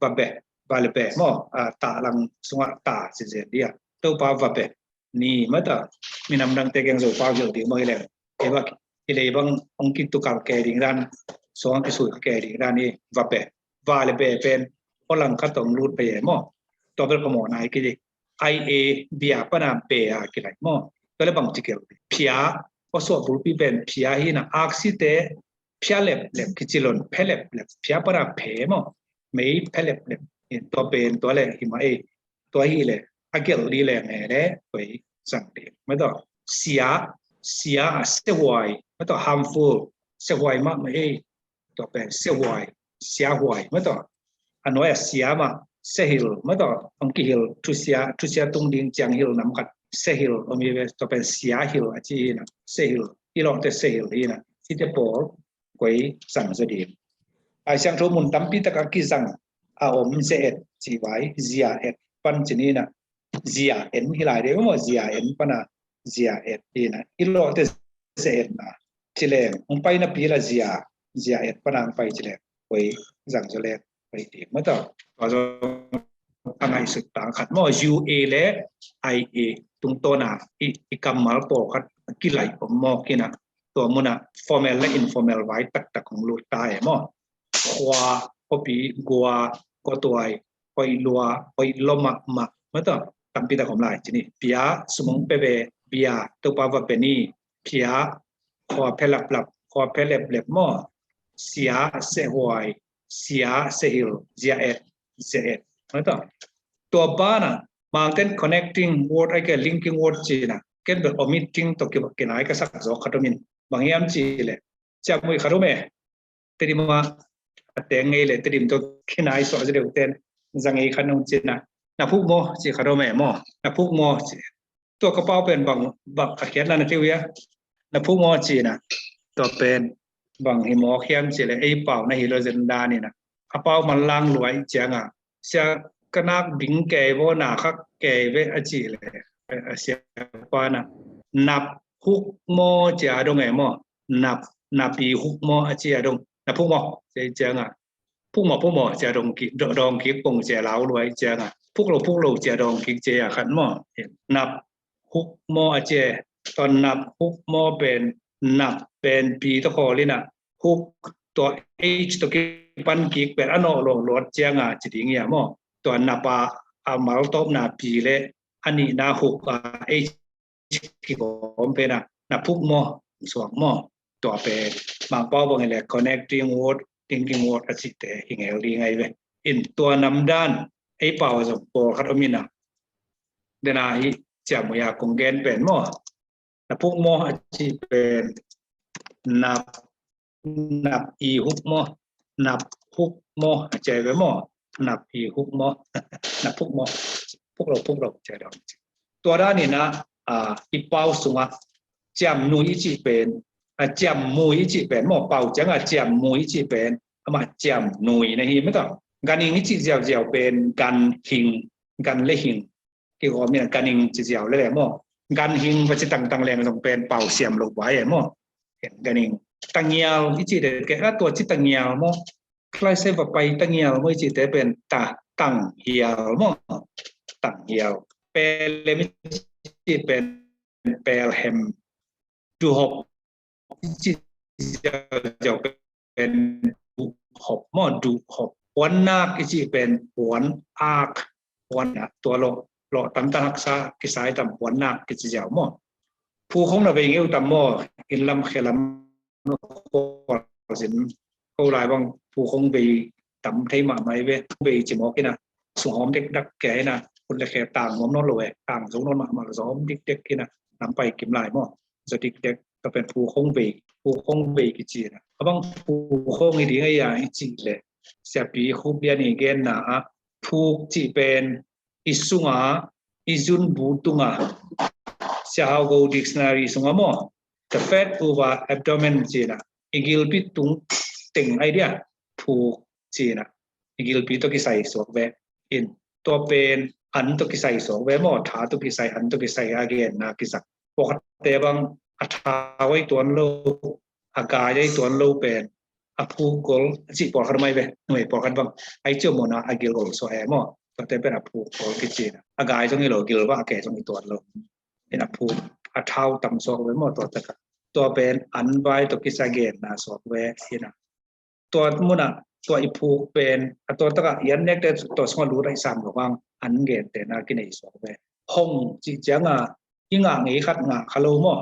va be, va le be maw. A ta lang sungah ta ci zen dia. Topa va be ni maw tawh. Minam dang te geng zo pau gil ding maw i le. E va i le bang ong kitukal ke ding dan, song kisui ke ding dan i va be. Va le be pen o lang khat ong lut pe e maw. Tua bel phamawh nai ki di. I A bia pana be a kilai maw. Tua le bang ci kel pia o suah bulpi pen pia hi na aksi te pia lep lep kici lon phe lep lep pia pana phe maw. Mei phe lep lep. Tua pen tua le hi ma e. Tua hi le a gelh di le nge le koi sang di maw tawh. Sia, sia a sehuai maw tawh harmful sehuai mah mah e. Tua pen sehuai, siahuai maw tawh. A nuai a sia mah sehil maw tawh. Ong kihil thusia, thusia tung ding ciang hil nam khat sehil om hi ve. Tua pen sia hil a ci hi na sehil. I lawngte sehil hi na. Cite pawl koi zang zaw ding. Lai Siangtho mun tampi takah kizang a om ze et ci vai zia et pan ci ni na. Zia en hi lai deuh maw zia en pana zia et hi na. I lawhte ze et na ci leng hong paina pi la zia, zia et pana hong pai ci leng koi zang zaw leng koi ding maw tawh. Tua zong a ngaihsut tang khat maw U A le I A tungtawna i, i kammal pawlkhat kilai om mawk hi na. Tua muna formal le informal vai taktak hong lut ta e maw. Khua, khuapi, gua, khuatuai, hoih lua, hoih lua mahmah maw tawh. Tampi tak om lai ci ni. Pia, sumong pe ve, bia, Topa va pe ni. Pia, khua phe laplap, khua phe leplep maw. Sia, sehuai, sia, sehil, zia et, zia et maw tawh. Tua bana Mangten connecting word ai ke linking word ci na. ken bel omitting tawh ki-, kinai ka sak zawk khat om in. Bang hiam cih leh, ciammui khat om e. Tedim ah a teng ngei leh Tedim tawh kinai suah zaw deuh ten, za ngei khat om cih na. Na phuk maw cih khat om e maw. Na phuk maw cih. Tua ka pau pen bang, bang a khiatna na thei uh hia? Na phuk maw cih na. Tua pen bang hi mawk hiam cih leh ei pau na hi lo zen dan in a, a pau manlang lua ahih ciangin, sia ka nak ding kei vaw, na khak kei ve a cih leh, a siapa na, nap huk maw ci a dong e maw. Nap, nap i huk maw a ci a dong. Na phuk maw ci a dong. Phuk maw, phuk maw ci a dong kik, dong kik pong ci a lau lua ahih ciangin, phuk lo, phuk lo ci a dong kik ci a khat maw. Nap huk maw a ci e. Tua nap huk maw pen, nap pen pi tawh khawl in a, huk, tua H tawh kipan kik pen a nawh lo luat ciangin ci ding hia maw. Tua nap a, a maltawpna pi leh a nihna huk a H kikawm pen a, na phuk maw, suak maw. Tua pen Mangpau bang hi leh connecting word, linking word a cihte hi ngel ding ahi ve. In tua nam dan ei pau ah zong pawlkhat om in a, den a hih ciammui a kong gen pen maw. Na phuk maw a cih pen nap, nap i huk maw, nap huk maw a ci ve maw. Nap i huk maw. Na phuk maw. Phuk lo, phuk lo ci a dong. Tua dan in a, a, i pau sungah ciamnui i cih pen, a, ciammui i cih pen maw, pau ciangin ciammui i cih pen, amah ciamnui na hi mah ta. Ganhing i cih ziauziau pen ganhing, gan le hing kikawm in a, ganhing ci ziau lel e maw. Ganhing va ci tangtang leng zong pen pau siam lo vai e maw. Ganhing. Tangial i cih te kei a, tua ci tangial maw. Klaise va pai tangial maw i cihte pen ta, tanghial maw. Tanghial. Pelem i cih pen pelhem. Duhhop i cih ziauziau pen duhhop maw, duhhop. Puannak i cih pen puanak. Puan, tua lawh, lawh tamtan haksa kisai tam, puannak kici ziau maw. Phukhong na vei ngeu tam maw, inn lam khe lam khual zin. Ko lai bang phukhong vei tam thei mahmah hi ve. Vei ci mawk in a, sunghawm dekdak kei in a, khut le khe tang nuam nawn lo e, tang zo nawn mahmah lo, zawm dikdek in a, lam pai kim lai maw. Zaw dikdek, tua pen phukhong vei, phukhong vei kici in a. A bang phukhong hi ding a hia i cih leh, Siapi Khup Lian i genna ah, phuk cih pen i sungah, i zunbu tungah, Sia Hau Go Dictionary sungah maw, the fat over abdomen ci in a, i gilpi tung teng ahi dia, phuk ci in a, i gilpi tawh kisai suak ve. In, tua pen an tawh kisai suak ve maw, tha tawh kisai, an tawh kisai a genna kisak. Pawlkhatte bang a thau ahi tuan lo, a gai ahi tuan lo pen a phuk gol a cih pawlkhat om ahi ve. Numei pawlkhat bang, ahi ciau mawna a gil gol suak e maw. Tuate pen a phuk gol kici in a, a gai zong hi lo, gil va a ke zong hi tuan lo. In a phuk, a thau tam suak ve maw, tua takah. Tua pen an vai tawh kisai genna suak ve in a. Tua munah, tua i phuk pen, a tua takah i an nekte tua sungah lut a i sam lo bang, an gentehna kinei suak ve. Hong cih ciangin, i ngah ngei khat ngah kha lo maw,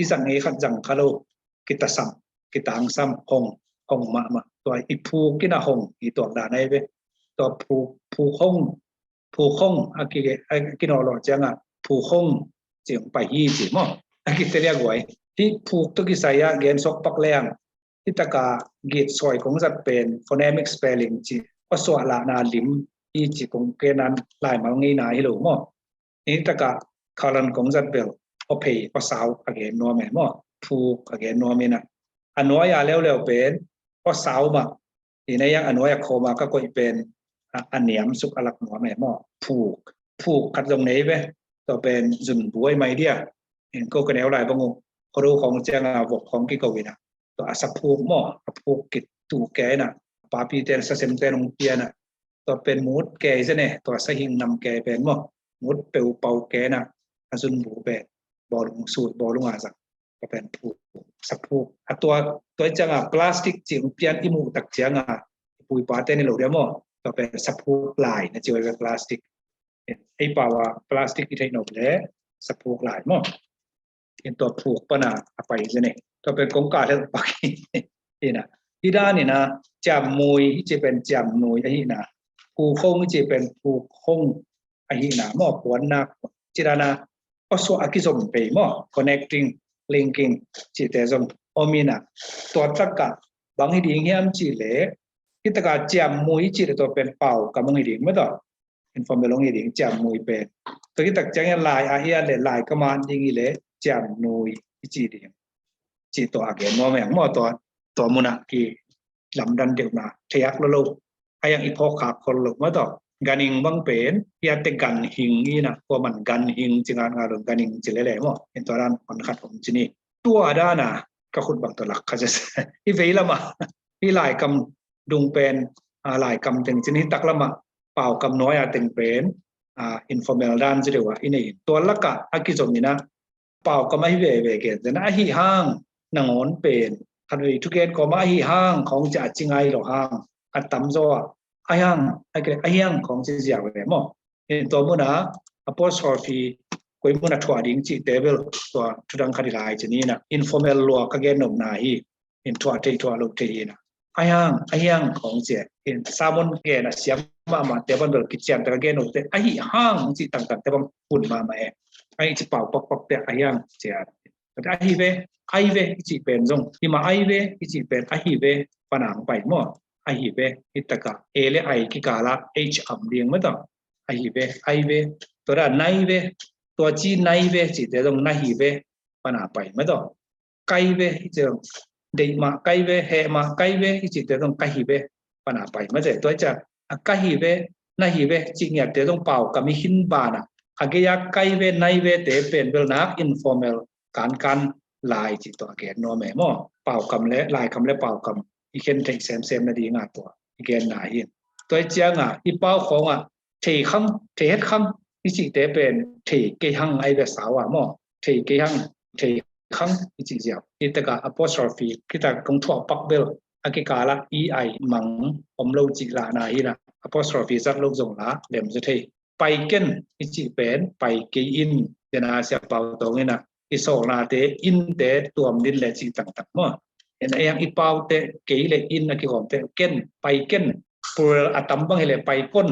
i zang ngei khat zang kha lo, kitasam, kitangsam, hong, hong mahmah. Tua i phuk in a hong i tuak dan ahi ve. Tua phuk, phukhong, phukhong a ki, a kinawhlawh ciangin, phukhong cih hong pai hi ci maw. A kiteliak huai. Hih phuk tawh kisai a gen suak pak leng, hih takah gitsuai kong zat pen phonemic spelling ci, aw suah lahna lim hi ci kong gen in, laimal ngeina hi lo maw. Hih takah colon kong zat bel aw phei, aw sau a gen nuam e maw. Phuk a gen nuam in a, a nuai a leuleu pen aw sau mah. Hi na iang a nuai a khawm a ka koih pen a, a niam suk a lak nuam e maw. Phuk, phuk khat zong nei ve. Tua pen zunbu ahi mai dia. In ko ka neu lai bang uh, khuado khawng ciangin vok khawng kiko in a, tua a saphuk maw, a phuk kitu kei in a, papite in a, sasemte in hong pia in a, tua pen mut kei zen e, tua sahing nam kei pen maw, mut peu pau kei in a, a zunbu pen bawlung sut, bawlung a zang. Tua pen phuk, saphuk. A tua, tua ciangin plastic cih hong pian i muh tak ciangin, i pu i pate in hi lo dia maw, tua pen saphuk lai na ci uh ve, plastic. Ei pau ah plastic i theih nop leh saphuk lai maw. In tua phuk pan a pai zen e. Tua pen kong kah lel pak hi. In a, hih dan in a, ciammui i cih pen ciamnui ahihna, phukhong i cih pen phukhong ahihna maw, puannak. Ci dan a, awsuah a kizom pei maw, connecting, linking cihte zong om in a, tua takah bang hi ding hiam cih leh, hi takah ciammui cih leh tua pen paukam hong hi ding maw tawh. Informal hong hi ding ciammui pen. Tua hi tak ciangin lai a i at leh lai kam a ding hi leh ciammui i ci ding. Cih tua a gen nuam eng maw, tua, tua munah kilamdan deuhna thei hak lo lo. A hiang i phawk khak khol lo maw tawh. Ganhing bang pen, i atte ganhing i na, kua man ganhing ci ngat ngat lo, ganhing ci lele maw. In tua dan hon khat om ci ni. Tua dana ka khut bang tua lak kha cia. I vei lama, i laikam dung pen, a, laikam teng ci ni, hi tak lama paukam nuai a teng pen, a, informal dan ci deuh a i nei in. Tua laka a kizom ina, paukam ahi veve gen zen ahi hang nangawn pen khatvei thugen kawma ahi hang khawng ci a ci ngai lo hang a tamzaw a, ahi hang, ahi hang khawng ci ziau ve maw. In tua muna apostrophe koi muna thuah ding cihte bel tua thudang khat i lai ci ni na, informal lua ka gen nopna hi. In thuah thei thuah lo thei hi na, ahi hang, ahi hang khawng ci a. In sermon gen a siam mahmah te bang bel kician te ka gen nop te ahi hang ci tangtang te bang hun mahmah e. Ahi ci pau pakpak te ahi hang ci a. Ahi ve, ahi ve i cih pen zong, hi mah ahi ve i cih pen ahi ve pana hong pai maw. Ahi ve, hi taka e le ai kikala h am ding maw tawh. Ahi ve, ahi ve. Tua da nai ve, tua ci nai ve cihte zong na hi ve pana pai maw tawh. Kai ve i cih zong, deih mah kai ve, heh mah kai ve i cihte zong ka hi ve pana pai maw tawh. Tua i cih a ka hi ve, na hi ve cih ngiatte zong paukam i hin bana a gei a kai ve, nai ve te pen bel nak informal kankan lai cih tua a gen nuam e maw. Paukam le laikam le paukam i khen theih semsem nadinga tua i genna hi. Tua i cianga i pau khawnga thei khang, thei het khang i cihte pen thei kei hang ahi ve sau a maw. Thei kei hang, thei khang i cih ziau. I taka apostrophe kita kong thuah pak bel a kikala i ai mang om lo cih lahna hi la. Apostrophe zat lo zong la lem zaw thei. Pai ken i cih pen pai kei in, dena sia pau tawng ina i sawlnate innte tuam din le cih tangtang maw. En a iang i paute kei le in a kikawmte ken, pai ken, plural a tam bang hi le pai kon,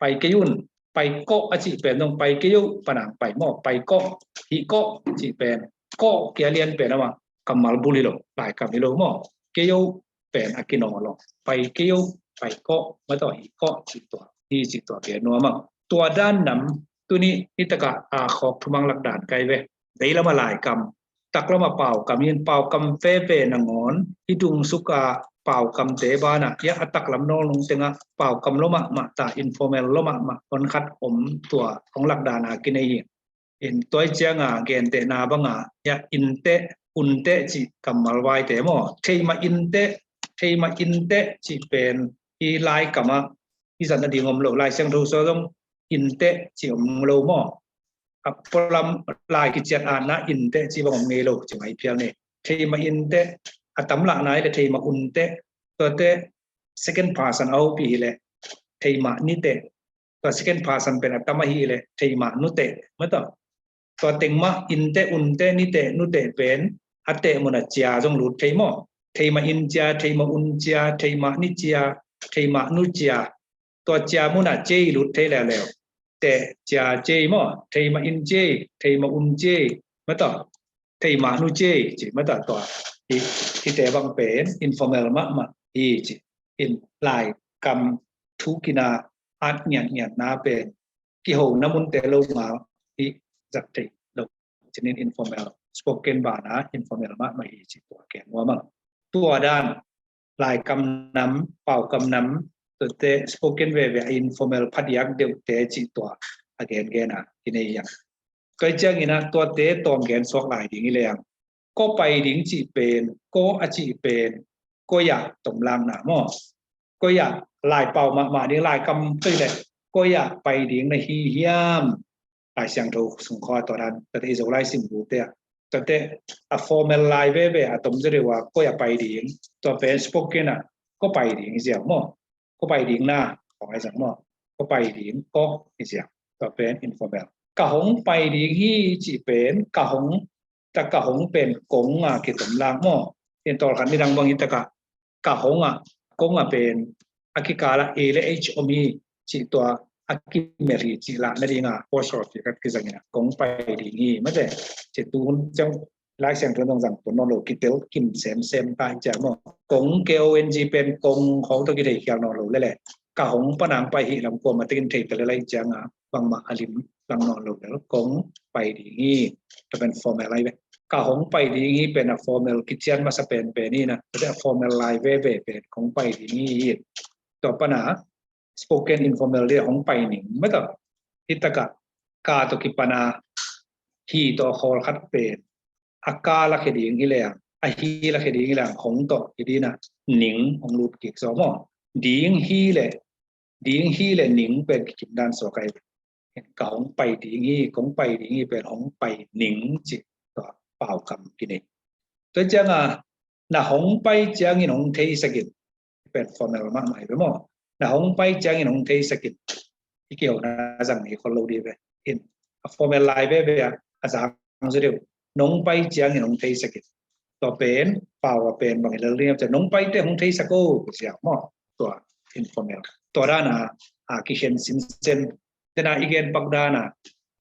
pai kei un, pai kawh a cih pen zong pai kei uh pana pai maw, pai kawh, hih kawh cih pen, kawh kia lian pen amah kammal bul hi lo, laikam hi lo maw, kei uh pen a kinaw lo, pai kei uh, pai kawh, maw tawh hih kawh cih tua, hih cih tua pen nuam ang. Tua dan nam tuni i taka a khawk thumang lak dan kai ve. Vei lama laikam, tak lama paukam in, paukam veve nangawn i dungsuka paukamte bana ia a taklam nawlnung tenga paukam lo mahmah ta, informal lo mahmah hon khat om tua hong lak dana kinei hi. In tua i cianga gentehna banga ia inte, unte cih kammal vaite maw. Theimah inte, theimah inte cih pen i laikama i zatna ding om lo, Lai Siangtho sua zong inte cih om lo maw. A pualam lai kiciat atna inte cih bang om ngei lo ci mai phial ni. Theimah inte a tam lahna hi le theimah unte, tuate second person a hopi hi le theimah nite, tua second person pen a tam ahi le theimah nute, maw tawh. Tua teng mah inte, unte, nite, nute pen a teh muna cia zong lut thei maw. Theimah in cia, theimah un cia, theimah ni cia, theimah nu cia. Tua cia muna cei lut thei leuleu. Teh cia cei maw, theimah in cei, theimah un cei, maw tawh, theimah nu cei ci maw tawh. Tua hi, hite bang pen informal mahmah hi ci. In laikam thu kina at ngiatngiatna pen kihona munte lo ngal hi zat thei lo. Cinin informal, spoken bana informal mahmah hi ci tua ken nuam ang. Tua dan laikam nam, paukam nam, tuate spoken veve a informal phadiak deuhte cih tua a gengen a kinei hi ang. Tua i ciangin a tuate tawm gen suak lai ding hi le ang. Ko pai ding cih pen, ko a cih pen, ko ia tomlakna maw. Ko ia lai pau mahmah ding, laikam tui le ko ia pai ding na hi hiam. Lai Siangtho sung khaw tua dan, tate i Zolai sim bu te a, tate a formal lai veve a tom zaw deuh a ko ia pai ding, tua pen spoken a ko pai ding i ziau maw. Ko pai ding na, ko ai zang maw. Ko pai ding, ko i ziau. Tua pen informal. Ka hong pai ding hi cih pen, ka hong, ta ka hong pen kong a kitom lang maw. In tawlkhat nidang bang hi taka ka hong a, kong a pen a kikala e le h om hi cih tua a kimelh hi cih lah nadinga apostrophe khat kizangin a kong pai ding hi mate. Ci tu hun ciang Lai Siangtho in zong zang pua nawn lo, kitel kim semsem ta hi ciang maw. Kong, K O N G pen kong khawng tawh kitheikhial nawn lo lele, ka hong pan nang pai hi lam kuamah tekin thei ta lele hi cianga bangmah a lim lang nawn lo lel, kong pai ding hi. Tua pen formal lai ve. Ka hong pai ding hi pen a formal kician masa penpen hi na, tua a formal lai veve pen kong pai ding hi. Tua pana spoken informal dia hong pai ning mata. Hitaka ka tawh kipana hi tawh khawl khat pen a ka lakhia ding hi leng, a hi lakhia ding hi leng hong tawh hi dina ning hong lut kik zaw maw. Ding hi le, ding hi le ning pen kikim dan suak ai. Ka hong pai ding hi, kong pai ding hi pen hong pai ning ci tua paukam kinei. Tua cianga na hong pai ciangin hong theisakin pen formal mahmah hi ve maw. Na hong pai ciangin hong theisakin i kihona zang hi khol lo di ve. In a formal lai veve a zang zaw deuh. Nong pai ciangin hong theisakin. Tua pen pau a pen bangin lel ding ciang nong pai te hong theisak o, sia maw. Tua informal. Tua dana a kikhen sinsen. Tena i gen pak dana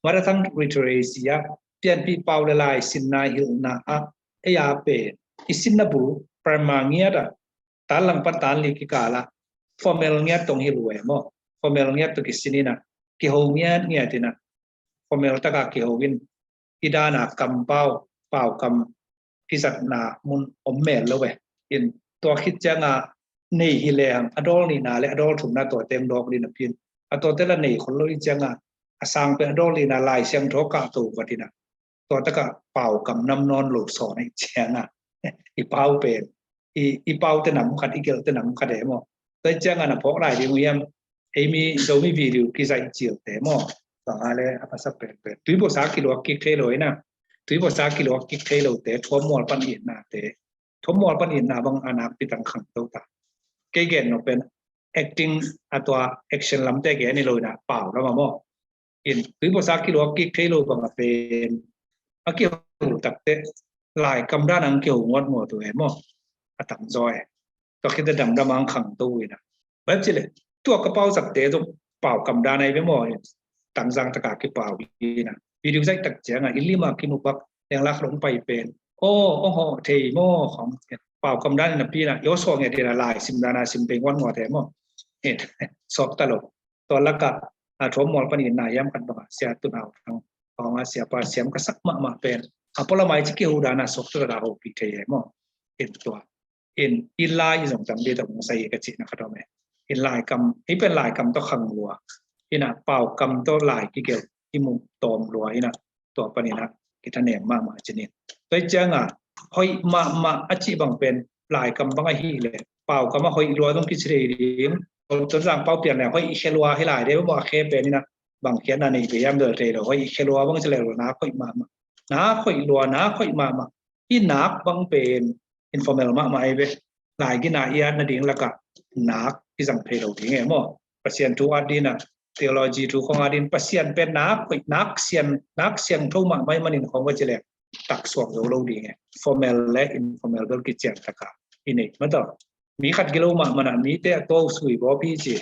mother tongue literacy a pianpih pau le lai sinna hilhna a ei a pen i sinna bul primary ngiat a tan lang pan tan li kikala formal ngiat tong hilh uh e maw. Formal ngiat tong kisinina kiho ngiat ngiatina formal taka kiho in i dana kampau, paukam kizatna mun om mel lo e. In tua khit cianga nei hi leng a dawl nihna le a dawl thumna tua teng dawk dina pin. A tua tela nei khol lo hi cianga a sang pen a dawl nihna Lai Siangtho kah to vatina tua taka paukam nam nawn lo sawn hi cianga i pau pen i, i pau te nam khat, i gelh te nam khat e maw. Tua cianga na phawk lai ding uh hiam, ei mi Zomi video kizaih cil te maw. Banga le a pasa penpen. Tuibuasa kiluak kik thei lo ina. Tuibuasa kiluak kik thei lo te, thuam mual pan itna te. Thuam mual pan itna bang a nakpi tang khang to ta. Kei gen no pen acting a tua action lam te gen i lo ina pau lama maw. In tuibuasa kiluak kik thei lo banga pen a kiho takte lai kam dan ang kiho nguat nguat uh e maw. A tam zaw e. Tua khit a damdam ang khang to uh ina. Bel cile tua ka pau sakte zong pau kam dan ai ve maw. Tangzang taka kipau ina. Video zaih tak cianga i lima kimu bak lenglak long pai pen. O, o ho thei maw khong. Pau kam dan ina pina yo suak nge tina lai sim dana sim peng nguat nguat e maw. Sok ta lo. Tua laka a thuam mual pan itna hiam khat banga sia tun au thang khonga siapa siam ka sak mahmah pen a pualamai ci kiho dana sok tu taka hopi thei e maw. In tua in i lai i zong tam di ta hong sai ka cihna khat om e. In lai kam, i pen lai kam tawh khang lua ina pau kam tawh lai kigelh i mu tawm lua ina tua panina kithanem mahmah cinin. Tua i cianga hoih mahmah a cih bang pen lai kam bang ahi le pau kam a hoih lua zong kici thei ding. Tua zang pau pian le hoih khe lua hi lai de maw. A khe pen ina bang khiatna nei pe hiam bel thei lo. Hoih khe lua bang ci le lua nak hoih mahmah, nak hoih lua, nak hoih mahmah. I nak bang pen informal mahmah ai ve. Lai gina i at nading laka nak kizang thei lo ding e maw. Pasian thu at dina theology thu khong at din Pasian pen nak hoih, nak sian, nak siangtho mahmah i manin khong va ci le tak suak zo lo ding e. Formal le informal bel kician taka i nei mataw. Mi khat gilo mahmah na mite a tawsui bawpi ci.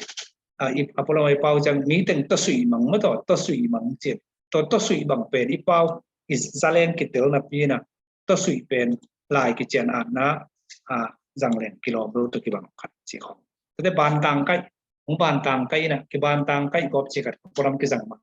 A, i, a pualamai pau ciang mi teng tawsui mang mataw, tawsui mang ci. Tua tawsui bang pen i pau i zaleng kitelna pina tawsui pen lai kician atna a zangleng kilawm lo tua kibang khat ci khong. Tate bantang kaih, hong bantang kaih ina, kibantang kaih gawp ci khat pualam kizang mah.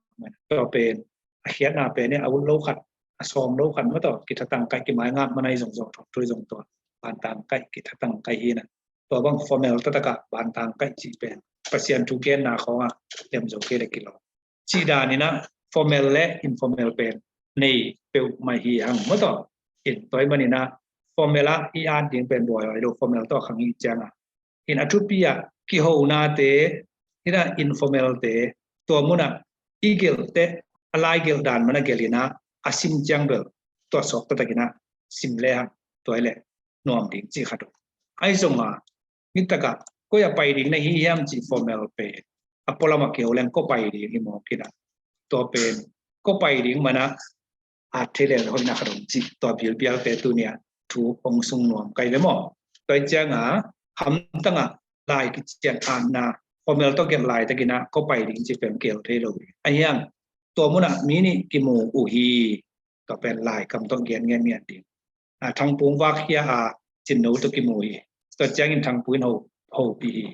Tua pen a khiatna pen a ut lo khat, a sawm lo khat mataw, kithatang kaih kimaingap manai zong zong thok thui zong tua bantang kaih kithatang kaih hina. Tua bang formal tataka bantang kaih ci pen Pasian thu genna khonga lem zo kei le kilawm. Cih daninah formal le informal pen nei peuhmah hi hang mawtaw. In tua ih maninah formal ah i at ding pen buai aw hi lo, formal tawh khang hi ciangah. In a thupi ah kihonate hinah informal te tua munah i gelhte a lai gelh dan manah gelhinah a sim ciang bel tua sawk taktakinah sim le hang tua ih leh nuam ding cih khat uh. Ahi zongah nitakah koi a pai ding na hi hiam cih formal pen a pualamah kiho leng koi pai ding hi mawk inah tua pen koi pai ding manah at thei leng hoihna khat om cih tua bilbialte tuniah thu hong sung nuam kai ve maw? Tua ih ciangah hamtangah lai kician atna formal tawh gelh laitakin ah ko pai ding cih pen kihel thei lo hi. Ahi hang tua munah mi nih kimu uh hi. Tua pen laikam tawh gen ngiatngiat ding. A, thangpung vak hia a, cinno tawh kimu hi. Tua ciangin thangpung in ho, hopih hi.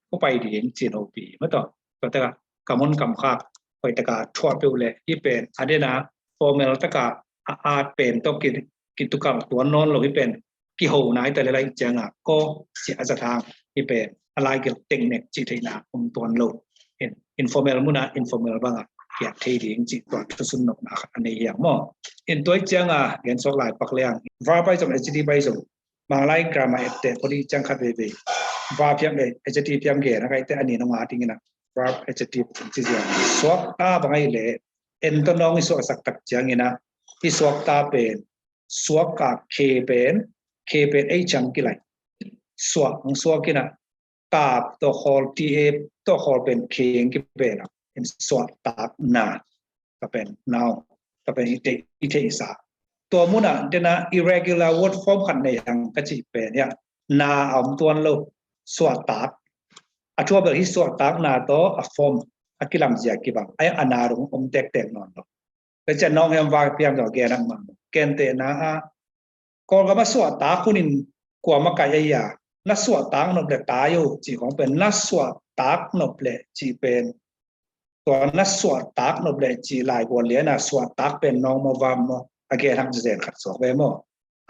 Ko pai ding ci-in hopih hi. Mataw, tua taka kam hon kam khak hoih taka thuah peuh leh hih pen a dena formal taka a at pen tawh ki, kitukalh tuan nawn lo hih pen kihona hi ta leh lai cianga ko ci a zat hang hih pen a lai gelh teknek cih theihna om tuan lo. In, informal munah informal banga kiat thei ding cih tua thusun nopna khat a nei hiang maw. In tua hi cianga gen suak lai pak leng verb pai zong adjective pai zong Manglai grammar etteh pawdi ciang khat veivei verb hiam adjective hiam gen a kaite a ni nonga dingina verb adjective ci ziang suakta bang ahi leh en tawh nawng i suahsak tak ciangina i suakta pen suak a khe pen khe pen ei ciang kilai suak ang suakina kap tawh khawl ti e tawh khawl pen kheng kipen a in suahtak na ka pen noun ka pen i theih i theihsa. Tua munah dena irregular word form khat nei hang ka cih pen hiah na a om tuan lo suahtak a thuabel hi suahtak na tawh a form a kilamzia kibang a na rung om tektek nawn lo. Tua ciah nawng hiam vak piam tawh gen hang mah kentehna ah Kawlgam a suahtak hunin kuama kai ahi a na suahtak nop le tai o cih khong pen na suahtak nop le cih pen tua na suahtak nop le cih laigual liana suahtak pen nawng maw vam maw a gen hang zen khat suak ve maw.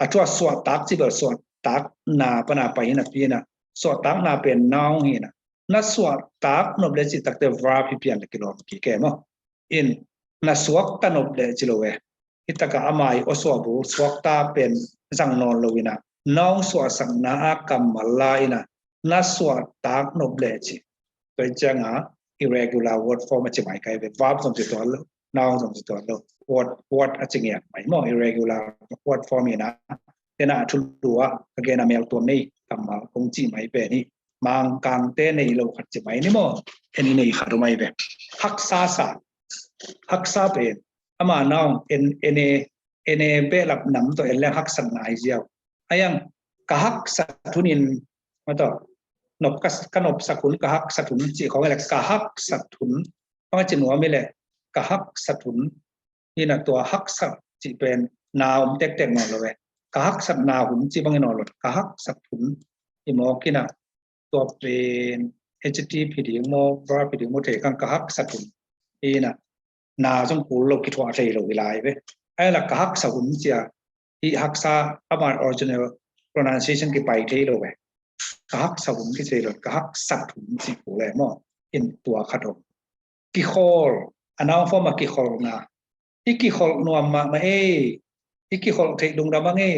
A thua suahtak cih bel suahtak na pana pai hina pina suahtak na pen nawng hina na suahtak nop le cih takte verb hi pian le kilawm kike maw. In na suakta nop le ci lo e. Hitaka ama i awsuah bul suakta pen zang nawn lo ina nawng suahsakna a kammal la ina na suahtak nop le ci. Tua cianga irregular word form a ci mai kai ve verb zong ci tuan lo noun zong ci tuan lo word word a ci ngiat mai maw irregular word form ina tena thulua ka gena mel tuam nei kammal kong ci mai pen hi. Mangkangte nei lo khat ci mai ni maw. Eni nei khat mai ve. Haksa sa haksa pen ama naung ene ene behlap nam tawh en leng haksatna ai ziau. Ayang ka haksat hunin mataw nop ka nopsak hun ka haksat hun cih khong le ka haksat hun panga ci nuam i le ka haksat hun hina tua haksat cih pen na om tektek nawn lo ve. Ka haksat na hun cih bangin nawn lo ka haksat hun i mawk ina tua pen adjective hi ding maw verb hi ding maw thei kang ka haksat hun hina na zong kul lo kithuah thei lo hi lai ve. Ai la ka haksa hun cia hi haksa ama original pronunciation kipai thei lo ve. Ka haksa hun ki thei lo ka haksat hun ci kul le maw. In tua khat om kikhawl a noun form a kikholhna i kikholh nuam mahmah ei i kikholh theih lungdam ang ei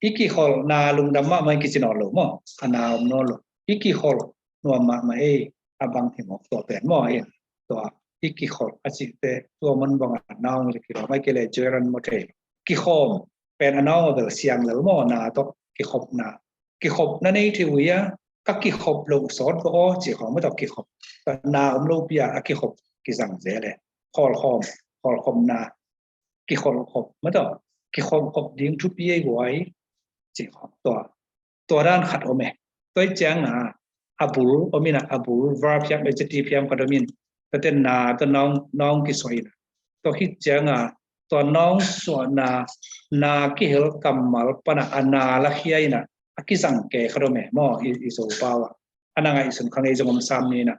i kikholhna lungdam mahmah i kici nawn lo maw. A na om nawn lo i kikholh nuam mahmah ei a bang hi mawk tua pen maw in tua i kikholh a cihte tua man bang a naung le kilawm ai kile jeran maw thei kikhawm pen a naung a bel siang lel maw na tawh kikhopna kikhopna nei thei uh ia ka kikhop lo sawt va aw cih khawng mataw kikhop na om lo pia a kikhop kizang ze le khawlkhawm khawlkhopna kikhawlkhop mataw kikhawlkhop ding thupi ei buai cih khawng tua tua dan khat om e. Tua i cianga a bul om ina a bul verb hiam adjective hiam khat om in tua ten na tua naung naung kisuah ina tua khit cianga tua naung suahna na kihel kammal pana a na lakhia ina a kizang ke khat om e maw i zo pau a a na ngaihsun kha ngei zong om sam nina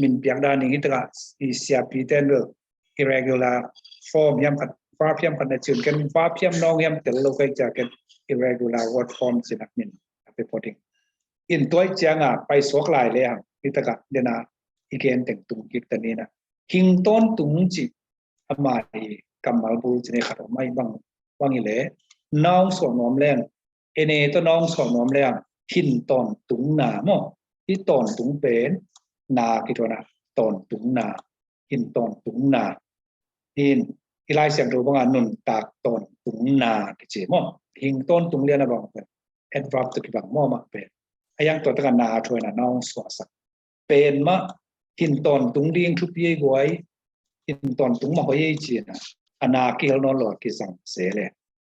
min piak dan ning hitaka i siapi ten bel irregular form hiam khat verb hiam khat na ciun ken verb hiam naung hiam tel lo kai cia ken irregular word form cina min a pe pawting in tuai cianga pai suak lai le hang hitaka dena i gen teng tung kik ta nina hing tawn tung ci ama i kammal bul cine khat om ai bang bang i le naung suah nuam leng ene tawh naung suah nuam leng hin tawn tung na maw hi tawn tung pen na kituana tawn tung na hin tawn tung na hin i Lai Siangtho banga nuntak tawn tung na kici maw hing tawn tung liana bang pen adverb tawh kibang maw mah pen a yang tua taka na thuaina naung suahsak pen mah hin tawn tung ding thupi ei buai hin tawn tung mah hoi ei cina a na kihel nawn lo a kizang se le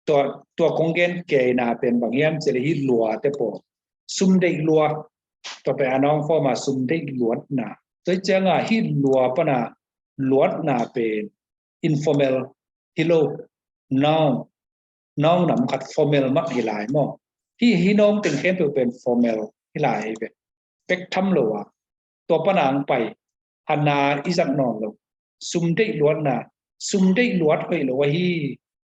tua tua kong gen keina pen bang hiam cile hi lua te paw sum deih lua Tua pen a noun form a sum deih luatna. Tua cianga hih lua pana luatna pen informal hi lo. Noun, noun nam khat formal mah hi lai maw? Hih, hih noun teng khempeuh pen formal hi lai hi ve. Pek tham lo a, tua pana ang pai, a na i zat nawn lo. Sum deih luatna, sum deih luat hoih lo ahi.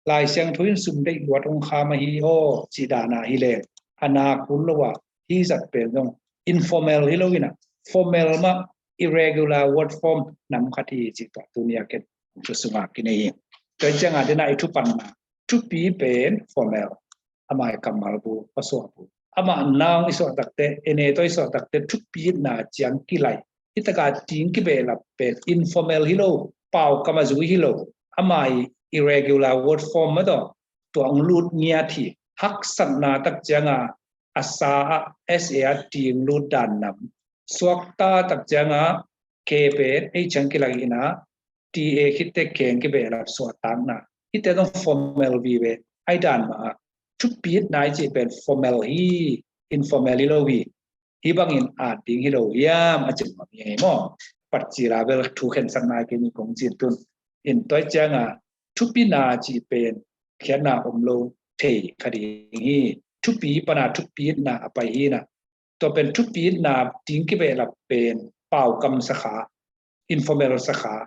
Lai Siangtho in sum deih luat hong kham ahi aw, cih dana hi leng, a na kul lo a, hih zat pen zong informal hi lo ina, formal mah, irregular word form nam khat hi cih tua tuni a ken thu sunga kinei hi. Tua cianga dena i thupanna, thupi pen formal, ama i kammal bu, a suah bu. Amah noun i suah takte, ene tawh i suah takte, thupi itna ciang kilai. Hi taka ting kibehlap pen informal hi lo, pau kam a zui hi lo. Ama i irregular word form mah tawh, tua hong lut ngiat hi. Haksatna tak cianga a sa a, S A a ting lut dan nam. Suakta tak cianga K pen H ciang kilak ina, T A khitte keng kibehlap suahtakna. Hihte zong formal vive, ai dan mah a. Thupi itna i cih pen formal hi, informal hi lo hi. Hih bangin at ding hi lo hiam a cin mah hi maw? Patcila bel thu khensatna i kei mi kong cin tun. In tua cianga thupina cih pen khiatna om lo thei kha ding hi. Thupi pana thupi itna a pai hi na. Tua pen thupi itna ting kibehlap pen pau kam sakha, informal sakha.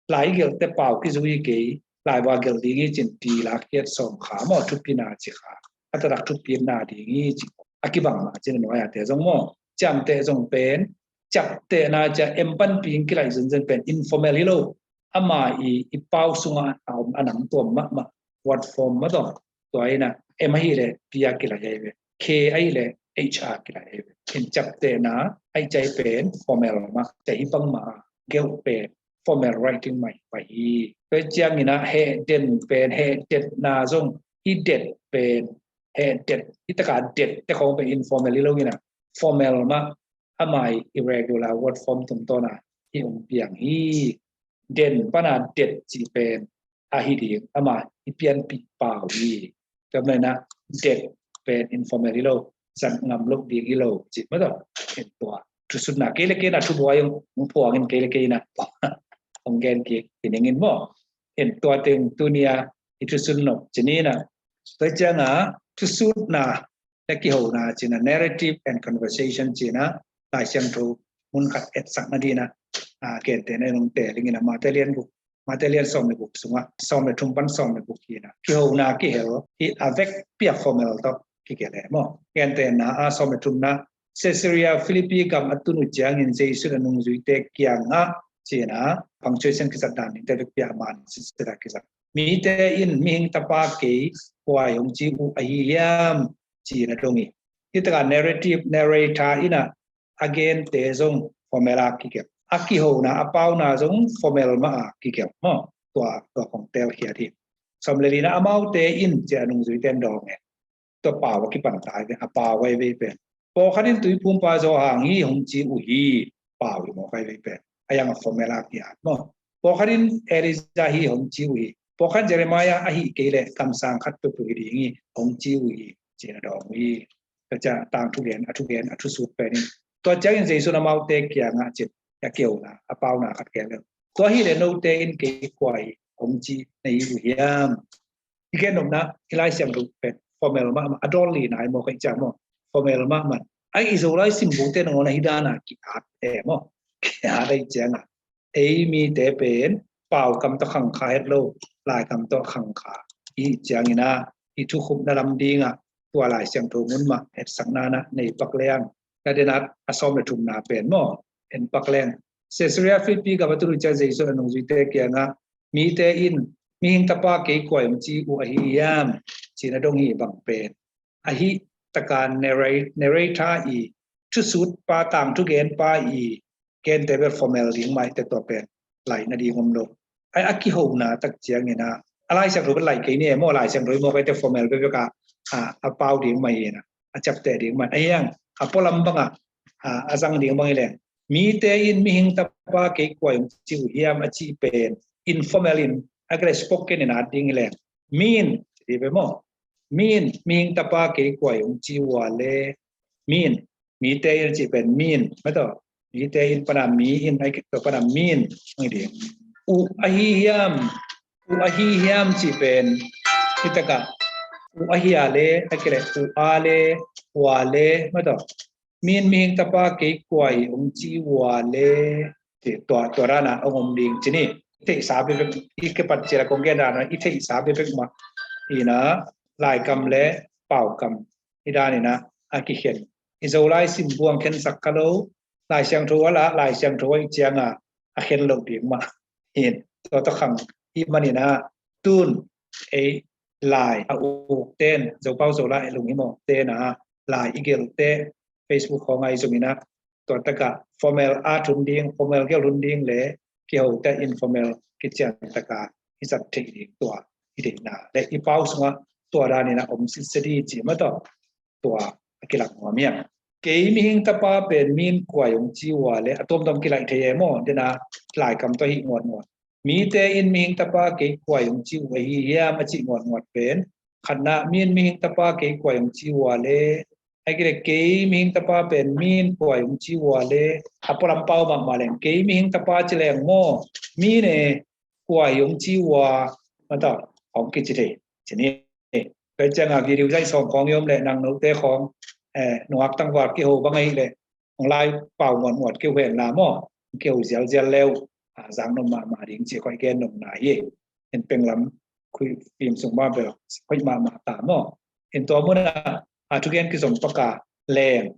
Lai gelhte pau kizui kei, lai va gelh ding hi cin ti la khiat sawm kha maw, thupina ci kha. A taktak thupi itna ding hi ci. A kibang mah cin a nuai a te zong maw. Ciamteh zong pen, ciaptehna cia em panpi in kilai zenzen pen informal hi lo. Ama i, i pau sunga a om a nang tuam mahmah. Word form mah tawh. Tua ina M ahih leh P a kilai ahi ve. K ahih leh H a kilai ahi ve. In ciaptehna, ai cai pen formal mah, cai hi bang mah, gelh pen formal writing mah hi pai hi. Tua ciang ina heh den pen, heh detna zong, i det pen, heh det, i taka det te khong pen informal hi lo ina, formal mah, ama i irregular word form tungtawna hi ong piang hi. Den pana det cih pen ahi ding, ama i pianpih pau hi. Tua manin a det pen informal hi lo, zat ngam lo ding hi lo cih mah tawh. En tua thusutna kei le kei na thubuai hong phuangin kei le kei na hong gen kik hi ning in maw. En tua teng tunia i thusut nop ci ni na. Tua cianga thusutna le kihona cina, narrative and conversation cina, Lai Siangtho mun khat etsak nadina, a, kente na nung te lingina Mate lian guk, Mate lian sawm le guk sunga, sawm le thum pan sawm le guk hina. Kihona kihel hi a vek pia formal tawh kikele maw. Kente na a sawm le thumna, Caesarea Philippi gam a tun uh ciangin Jesu a nungzuite kiangah cina, punctuation kisat dan dingte vek pia a man sisila kisat. Mite in mihing tapa kei kuai hong ci uh ahi hiam cina dong hi. Hi taka narrative, narrator ina a gente zong formal a kigelh. A kihona, a pauna zong formal mah a kigelh maw. Tua, tua kong telkhiat hi. Sawm le lina amaute in cia nungzuite in dawng e. Tua pau a kipan tai ve, a pau a i vei pen. Pawlkhat in tuiphumpa Johan hi hong ci uh hi, pau hi mawk a i vei pen. A yang a formal a ki-at maw. Pawlkhat in Elijah hi hong ci uh hi. Pawlkhat Jeremiah ahi kei leh kamsang khat peuhpeuh hi ding hi hong ci uh hi, cina dawng uh hi. Tua ciang tangthu gen, a thugen, a thusut pen in. Tua ciangin Jesu in amaute kiangah cin, a kihona, a pauna khat gen leh. Tua hi leh note in kei kua hi hong ci na hi uh hiam? I gen nopna, i Lai Siangtho pen formal mahmah, a dawn li nai maw, ka i ciang maw, formal mahmah. Ai i Zolai simbute nangawn a hi dana ki-at e maw, ki-at ai cianga. Ei mite pen pau kam tawh khangkha het lo, lai kam tawh khangkha. I ciangina, i thukhupna lam dinga, tua Lai Siangtho mun mah, etsakna na nei pak leng. Ka denat a sawm le thumna pen maw, en pak leng. Caesarea Philippi gam a tun uh ciang Jesu a nungzuite kiangah, mite in mihing tapa kei kua hong ci uh ahi hiam, cina dong hi bang pen. Ahi taka narrate, narrator i thusut pa, tangthu gen pa i gente bel formal ding mah i te tua pen lai nading om lo. Ai a kihona tak ciangina, a Lai Siangtho bel lai kei ni e maw, Lai Siangtho i mawk ai te formal bek bek a, a, a pau ding mah hi na, a ciapteh ding mah. A hiang, a pualam banga, a, a zang ding bang hi leng. Mite in mihing tapa kei kua hong ci uh hiam a cih pen informal in, a kele spoken in at ding hi leng. Min, ci ve maw. Min, mihing tapa kei kua hong ci uh a le. Min, Mite in cih pen min, mataw. Mite in pana mi in, ai kik to pana min, ang ding. U ahi hiam, u ahi hiam cih pen, hi taka, u ahi a le, ai kile, u a le, ua le, mataw. Min mihing tapa kei kua hi ong ci ua le, ti tua, tua rana ong om ding ci ni. I theihsa bebek, i kepat cila kong gen dana, i theihsa bebek ma. Ina, laikam le, paukam. I danina, a kikhen. I Zolai simbuang khensak ka lo, Lai Siangtho a la, Lai Siangtho a i cianga, a khen lo ding ma. Hin, tua ta khang, i manina, tun, ei, lai, a uk ten, Zopau Zolai, lunghimawh tena, lai i gel te, Facebook khawng ai zongina, tua taka, formal a thun ding, formal gel thun ding le, kiho te informal, kician taka, i zat thei ding tua, i deina, le i pau sunga, tua danina, om sisedi ci mataw, tua a kilak nuam hiam. Kei mihing tapa pen min kua hi ong ci ua le a tuamtuam kilaih thei e maw, dena laikam tua hi nguatnguat. Mite in mihing tapa kei kua hi ong ci ua hi hiam a ci nguatnguat pen. Khatna min mihing tapa kei kua hi ong ci ua le. Ai kile kei mihing tapa pen min kua hi ong ci ua le. A pualam pau mahmah leng kei mihing tapa ci leng maw. Min e kua hi ong ci ua. Mataw, hong kici thei. Ci ni. Tua cianga video zai sawng khawng i om le nang note khawng, eh, nungak tangval kiho bang ahi le, hong lai pau muatmuat kiho hen la maw, kiho zialzial leu, ah, zang nom mahmah ding ci khoi gen nom na hi. En penglam khui fim sung ma bel khoi mahmah ta maw. En tua muna, ah, thugen kizom paka leng.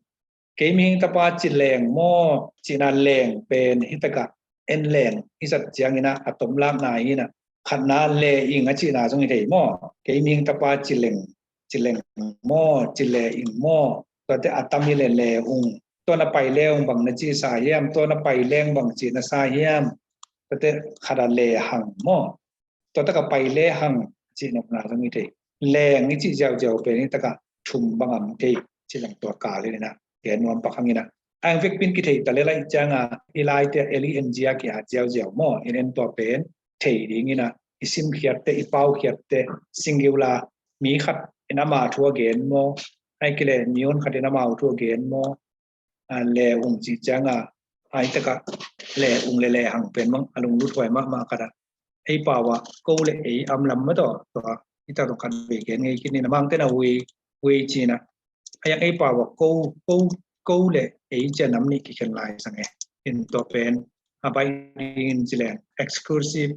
Kei mihing tapa ci leng maw, cina leng pen hi taka en leng hi zat ciangina a tomlakna hina. Khatna le ing a cina zong hi thei maw. Kei mihing tapa ci leng, ci leng maw, ci le ing maw. Tuate a tam hi le le ung. Tua na pai le ung bang na ci sa hiam, tua na pai leng bang ci na sa hiam. Tuate khat a le hang maw. Tua taka pai le hang ci nopna zong hi thei. Leng i ci ziauziau pen hi taka thum bang am thei ci lang tua kal hi na. Gen nuam pak hangina. Ang vekpin kithei ta le lai cianga i lai te eli en zia ki a ziauziau maw. In en tua pen thei dingina. I sim khiat te, i pau khiat te, singular mi khat in ama thu a gen maw. Ai kile mi hun khat in ama thu a gen maw. A, le ung ci cianga, ai taka le ung le le hang pen mang a lunglut huai mahmah khat a. Ei pau a ko le ei a om lam mataw, tua i tak tawh khat vei gen ngei khin ni na mang tena wei, wei cina. A yang ei pau a ko, ko, ko le ei cia nam nih kikhen lai sang e. In tua pen a bai dingin ci leng exclusive,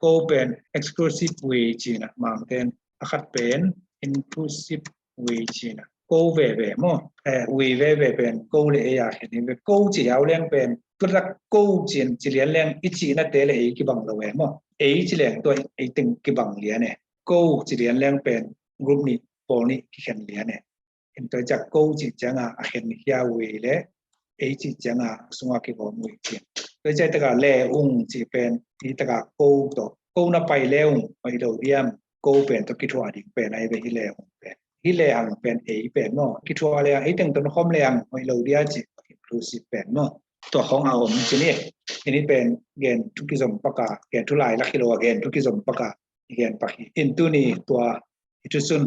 ko pen exclusive wei cina mang ten a khat pen inclusive wei cina. Ko veve maw, eh, wei veve pen ko le ei a khen hi ve. Ko ci hiau leng pen tua tak ko cin ci lian leng i cina te le ei kibang lo e maw. Ei ci leng tua ei teng kibang lian e. Ko ci lian leng pen group nih pawl nih kikhen lian e. In tua ciak ko ci cianga a khen hia wei le ei ci cianga sunga kigawm wei cin. Tua ciak taka le ung ci pen hi taka ko tawh ko na pai le ung hoih lo diam. Ko pen tawh kithuah ding pen ai ve hi le ung pen. Hi le ang pen ei pen maw. Kithuah le ang ei teng tawh na khawm le ang hoih lo dia ci inclusive pen maw. Tua khawng a om ci ni. Ini pen gen thu kizom paka, gen thu lai lak hi lo a gen thu kizom paka. I gen pak hi. In tuni tua i thusun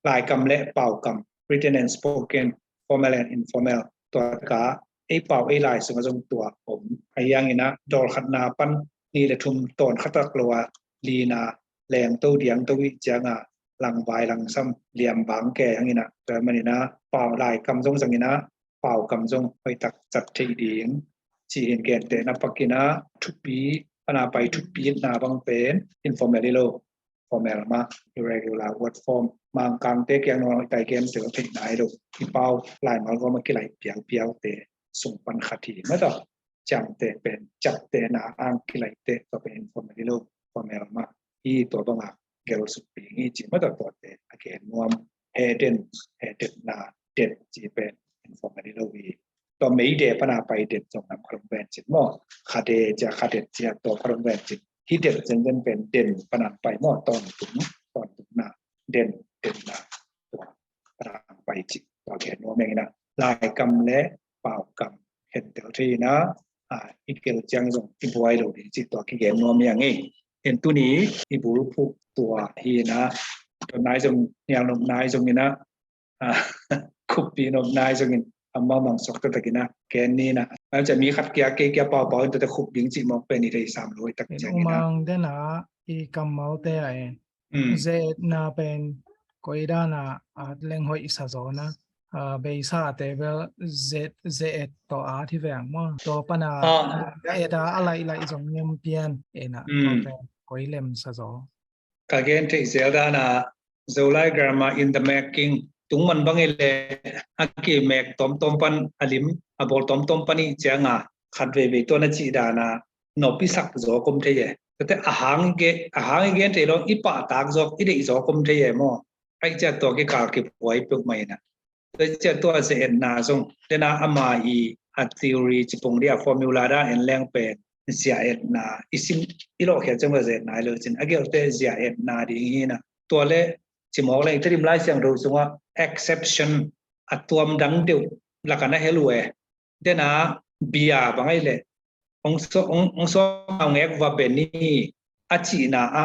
laikam le paukam, written and spoken, formal and informal, tua ka ei pau ei lai sunga zong tua om. A hiangina dawl khatna pan nih le thum tawn khatak lo a lina lengto diangto i cianga langvai langsam liam bang ke hangina tua manina pau laikam zong zangina paukam zong hoihtak zat thei ding. Ci hin gente na pakina thupi, pana pai thupi na bang pen informal i lo. Formal mah, irregular word form. Mangkangte kiang nong i tai gen tel thei nai lo. I pau laimal gawm a kilai piaupiaute sung pan khat hi mataw. Ciamte pen ciapte na ang kilaite tua pen informal hi lo. Formal mah hi tua banga gel suk pi ngi ci mataw tuate a gen nuam. He den, he den na den ci pen informal hi lo hi. Tua meide pana pai den zong nam khalong ven cin maw. Khade cia khadet cia tua khalong ven cin. Hi den zenzen pen den pana pai maw tawntung, tawntung na den, den na tua pana pai cin. Tua gen nuam eng ina laikam le paukam khentel thei ina, a, i gel ciang zong i buai lo ding cin tua kigen nuam eng i. En tuni i bulphuh tua hi ina tua nai zong nial nop nai zong ina a, khuppi nop nai zongin Mang mang sok ta takin a, ken ni na. Ai cia mi khat kia, kei kia pau pau in ta ta khup ding ci mawk pen i thei sam lo i tak cia ni na. Umang den a, i kammal te a e. Mm. Ze-etna pen koi dan a, a leng hoih sa zaw na. A, beisa te bel ze-, ze-et tawh a thi veng maw. Tua pan a, a et a, a laih laih zong niam pian e na. Tua pen koi lem sa zaw. Ka gen theih zel dan a, Zolai grammar in the making. Tung man bang i le a kimek tawmtawm pan a lim, a bawl tawmtawm pan i ciang a, khat veivei tua na cih dan a, nop i sak zaw kum thei e. Tate a hang i ge-, a hang i gen thei lo, i pahtak zaw, i deih zaw kum thei e maw. Ai cia tua kikal kipuai peuh mai na. Tua cia tua ze-etna zong, tena ama i a theory ci pong dia formula da en leng pen, zia-etna, i sim, i lawhkhia ciang ua ze-etna i lo cin, a gelte zia-etna ding hi na. Tua le, ci mawk leng, i Tedim Lai Siangtho sungah exception, a tuam dang deuh, laka na hel uh e. Tena, bia bang ai le, ong so, ong, ong so, ong ek va beni, a cihna a,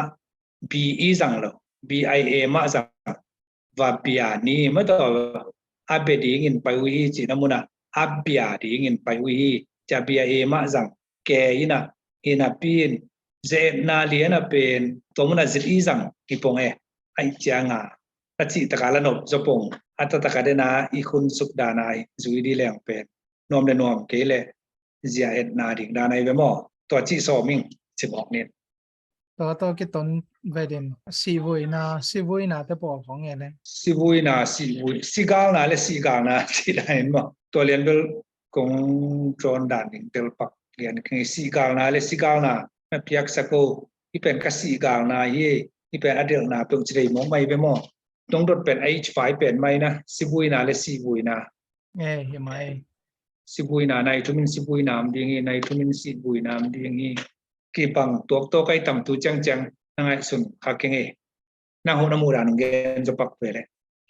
B E zang lo, B I A mah zang, va bia ni, mah tawh a bia dingin pai uh hi, cihna munah a bia dingin pai uh hi, cia bia e mah zang, ke ina, ina pin, ze-etna liana pen, tua munah zit i zang, i pong e, ai cianga, a cih taka la nop zaw pong, a ta taka dena i khun suk dana i zui di leng pen, nuam le nuam kei le, zia-etna ding dana i ve maw, tua cih sawming, ci mawk nin. Tua tawh kiton ve din, sihvuina, sihvuina te pawl khong e le. Sihvuina, sihvui, sigalna le sigalna ci dan in maw. Tua lian bel kong ṭawn dan ding tel pak lian keng sihgalna le sigalna na piaksak o, i pen ka sihgalna hi, i pen a delhna peuh ci dei mawk mai ve maw. Tong dot pen H five pen mai na, sihvuina le sihvuina. E, hi mai. Sihvuina, nai thumin sihvuina om ding hi, nai thumin sihvuina om ding hi. Kibang tuak tuak ai tam tu ciangciang na ngaihsun kha keng e. Na hu na muh dan gen zaw pak ve le.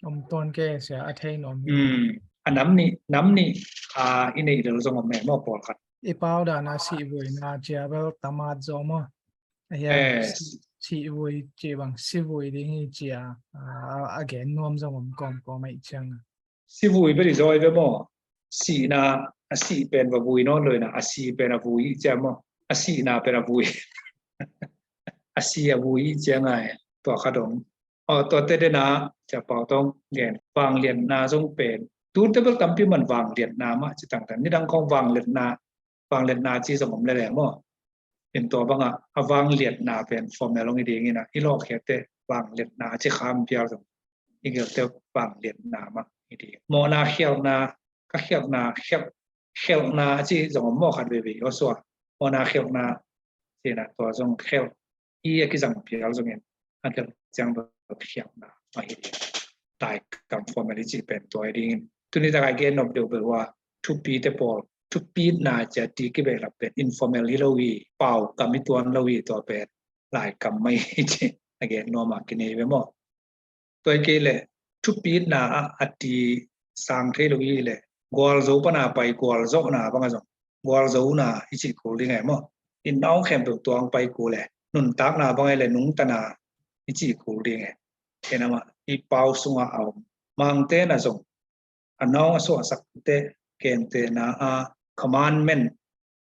Om tuan ke sia a thei nuam hi. Hmm. A nam nih, nam nih, a, i neih lel zong om e maw pawlkhat. I pau dan a sihvuina cia bel tamat zaw maw. A hian, eh, si-, sihvui ci bang, sihvui ding hi cia, a, a gen nuam zong om kawmkawm aih ciang. Sihvui bel i zawi ve maw? Sihna, a sih pen va vui nawn lo ina, a si pen a vui cia maw? A sihna pen a vui. A si a vui cia ngai, tua kha dong. Aw, tua te dena, cia pau tong gen, vangliatna zong pen. Tute bel tampi man vangliatna mah ci tangtan. Nidang khong vangliatna, vangliatna ci zong om lele maw. In tua banga, a vangliatna pen formal hong i ding ina, i lawhkhiate vangliatna ci kham pial zong. I gelte vangliatna mah i ding. Mawhna khialhna, ka khialhna, khialh, khialhna ci zong om maw khat veivei, aw sua. Mawhna khialhna, cina tua zong khialh. I a kizang pial zongin, a khialh ciang bel khialhna mah hi ding. Taikam formal i cih pen tua hi dingin. Tuni taka i gen nop deuh bel ua, thupi te pawl, thupitna cia ti kibehlap pen informal hi lo hi, pau kam hi tuan lo hi tua pen, laikam mah hi ci, a gen nuam a kinei ve maw. Tua hi kei le, thupitna a, a ti sang thei lo hi le, gualzo pana pai gualzawhna banga zong, gualzona i cih kul ding e maw. I nawng khempeuh tuang pai kul e, nuntakna bang e le nungtana i cih kul ding e. Kei namah i pau sunga a om. Mangtena zong, a nawng a suahsakte, kentena a commandment,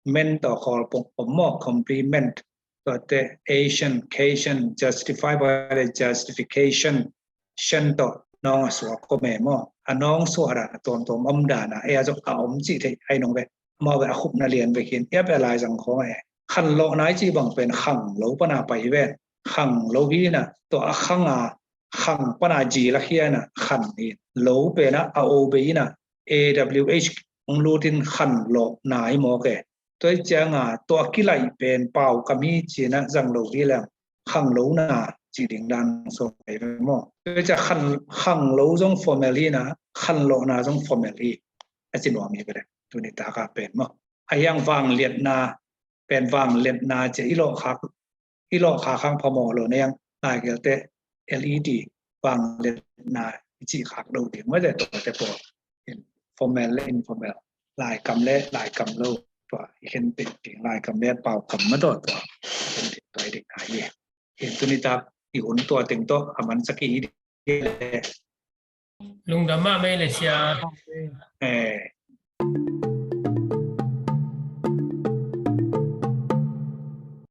men tawh khawl pong om maw, complement, tuate, ation, cation, justify by the justification, shen tawh nawng a suah kome maw. A nawng suah dan a tuamtuam om dana, e a zong a om cih theih ai nong ve. Amau ve a khupna lian ve khin, iap e lai zang khong e. Khanlawhna i cih bang pen khang lo pana pai hi ven. Khang lo hi na, tua a khanga, khang pana ji la khia na, khan hi. Lo pena a o bei na, A W H hong lutin khanlawhna hi mawk e. Tua i cianga, tua kilaih pen pau kam hi cina zang lo hi leng, khanglona ci ding dan sawm pai ve maw. Tua i cia khan, khanglo zong formal hi na, khanlawhna zong formal hi. A ci nuam hi ve le, tuni taka pen maw. A hiang vangliatna, pen vangliatna cia i lawhkhak, i lawhkhak hang phamawh lo na hiang, lai gelte L E D, vangliatna i cih khak lo ding, mate tuate pawl. In formal le informal, laikam le laikam lo, tua i khen pen ding, laikam le paukam mah tua, tua i khen pen tua i ding a hi. In tuni tak i hun tua teng tawh a mansak i hi ding le. Lungdam mahmah le sia. Eh,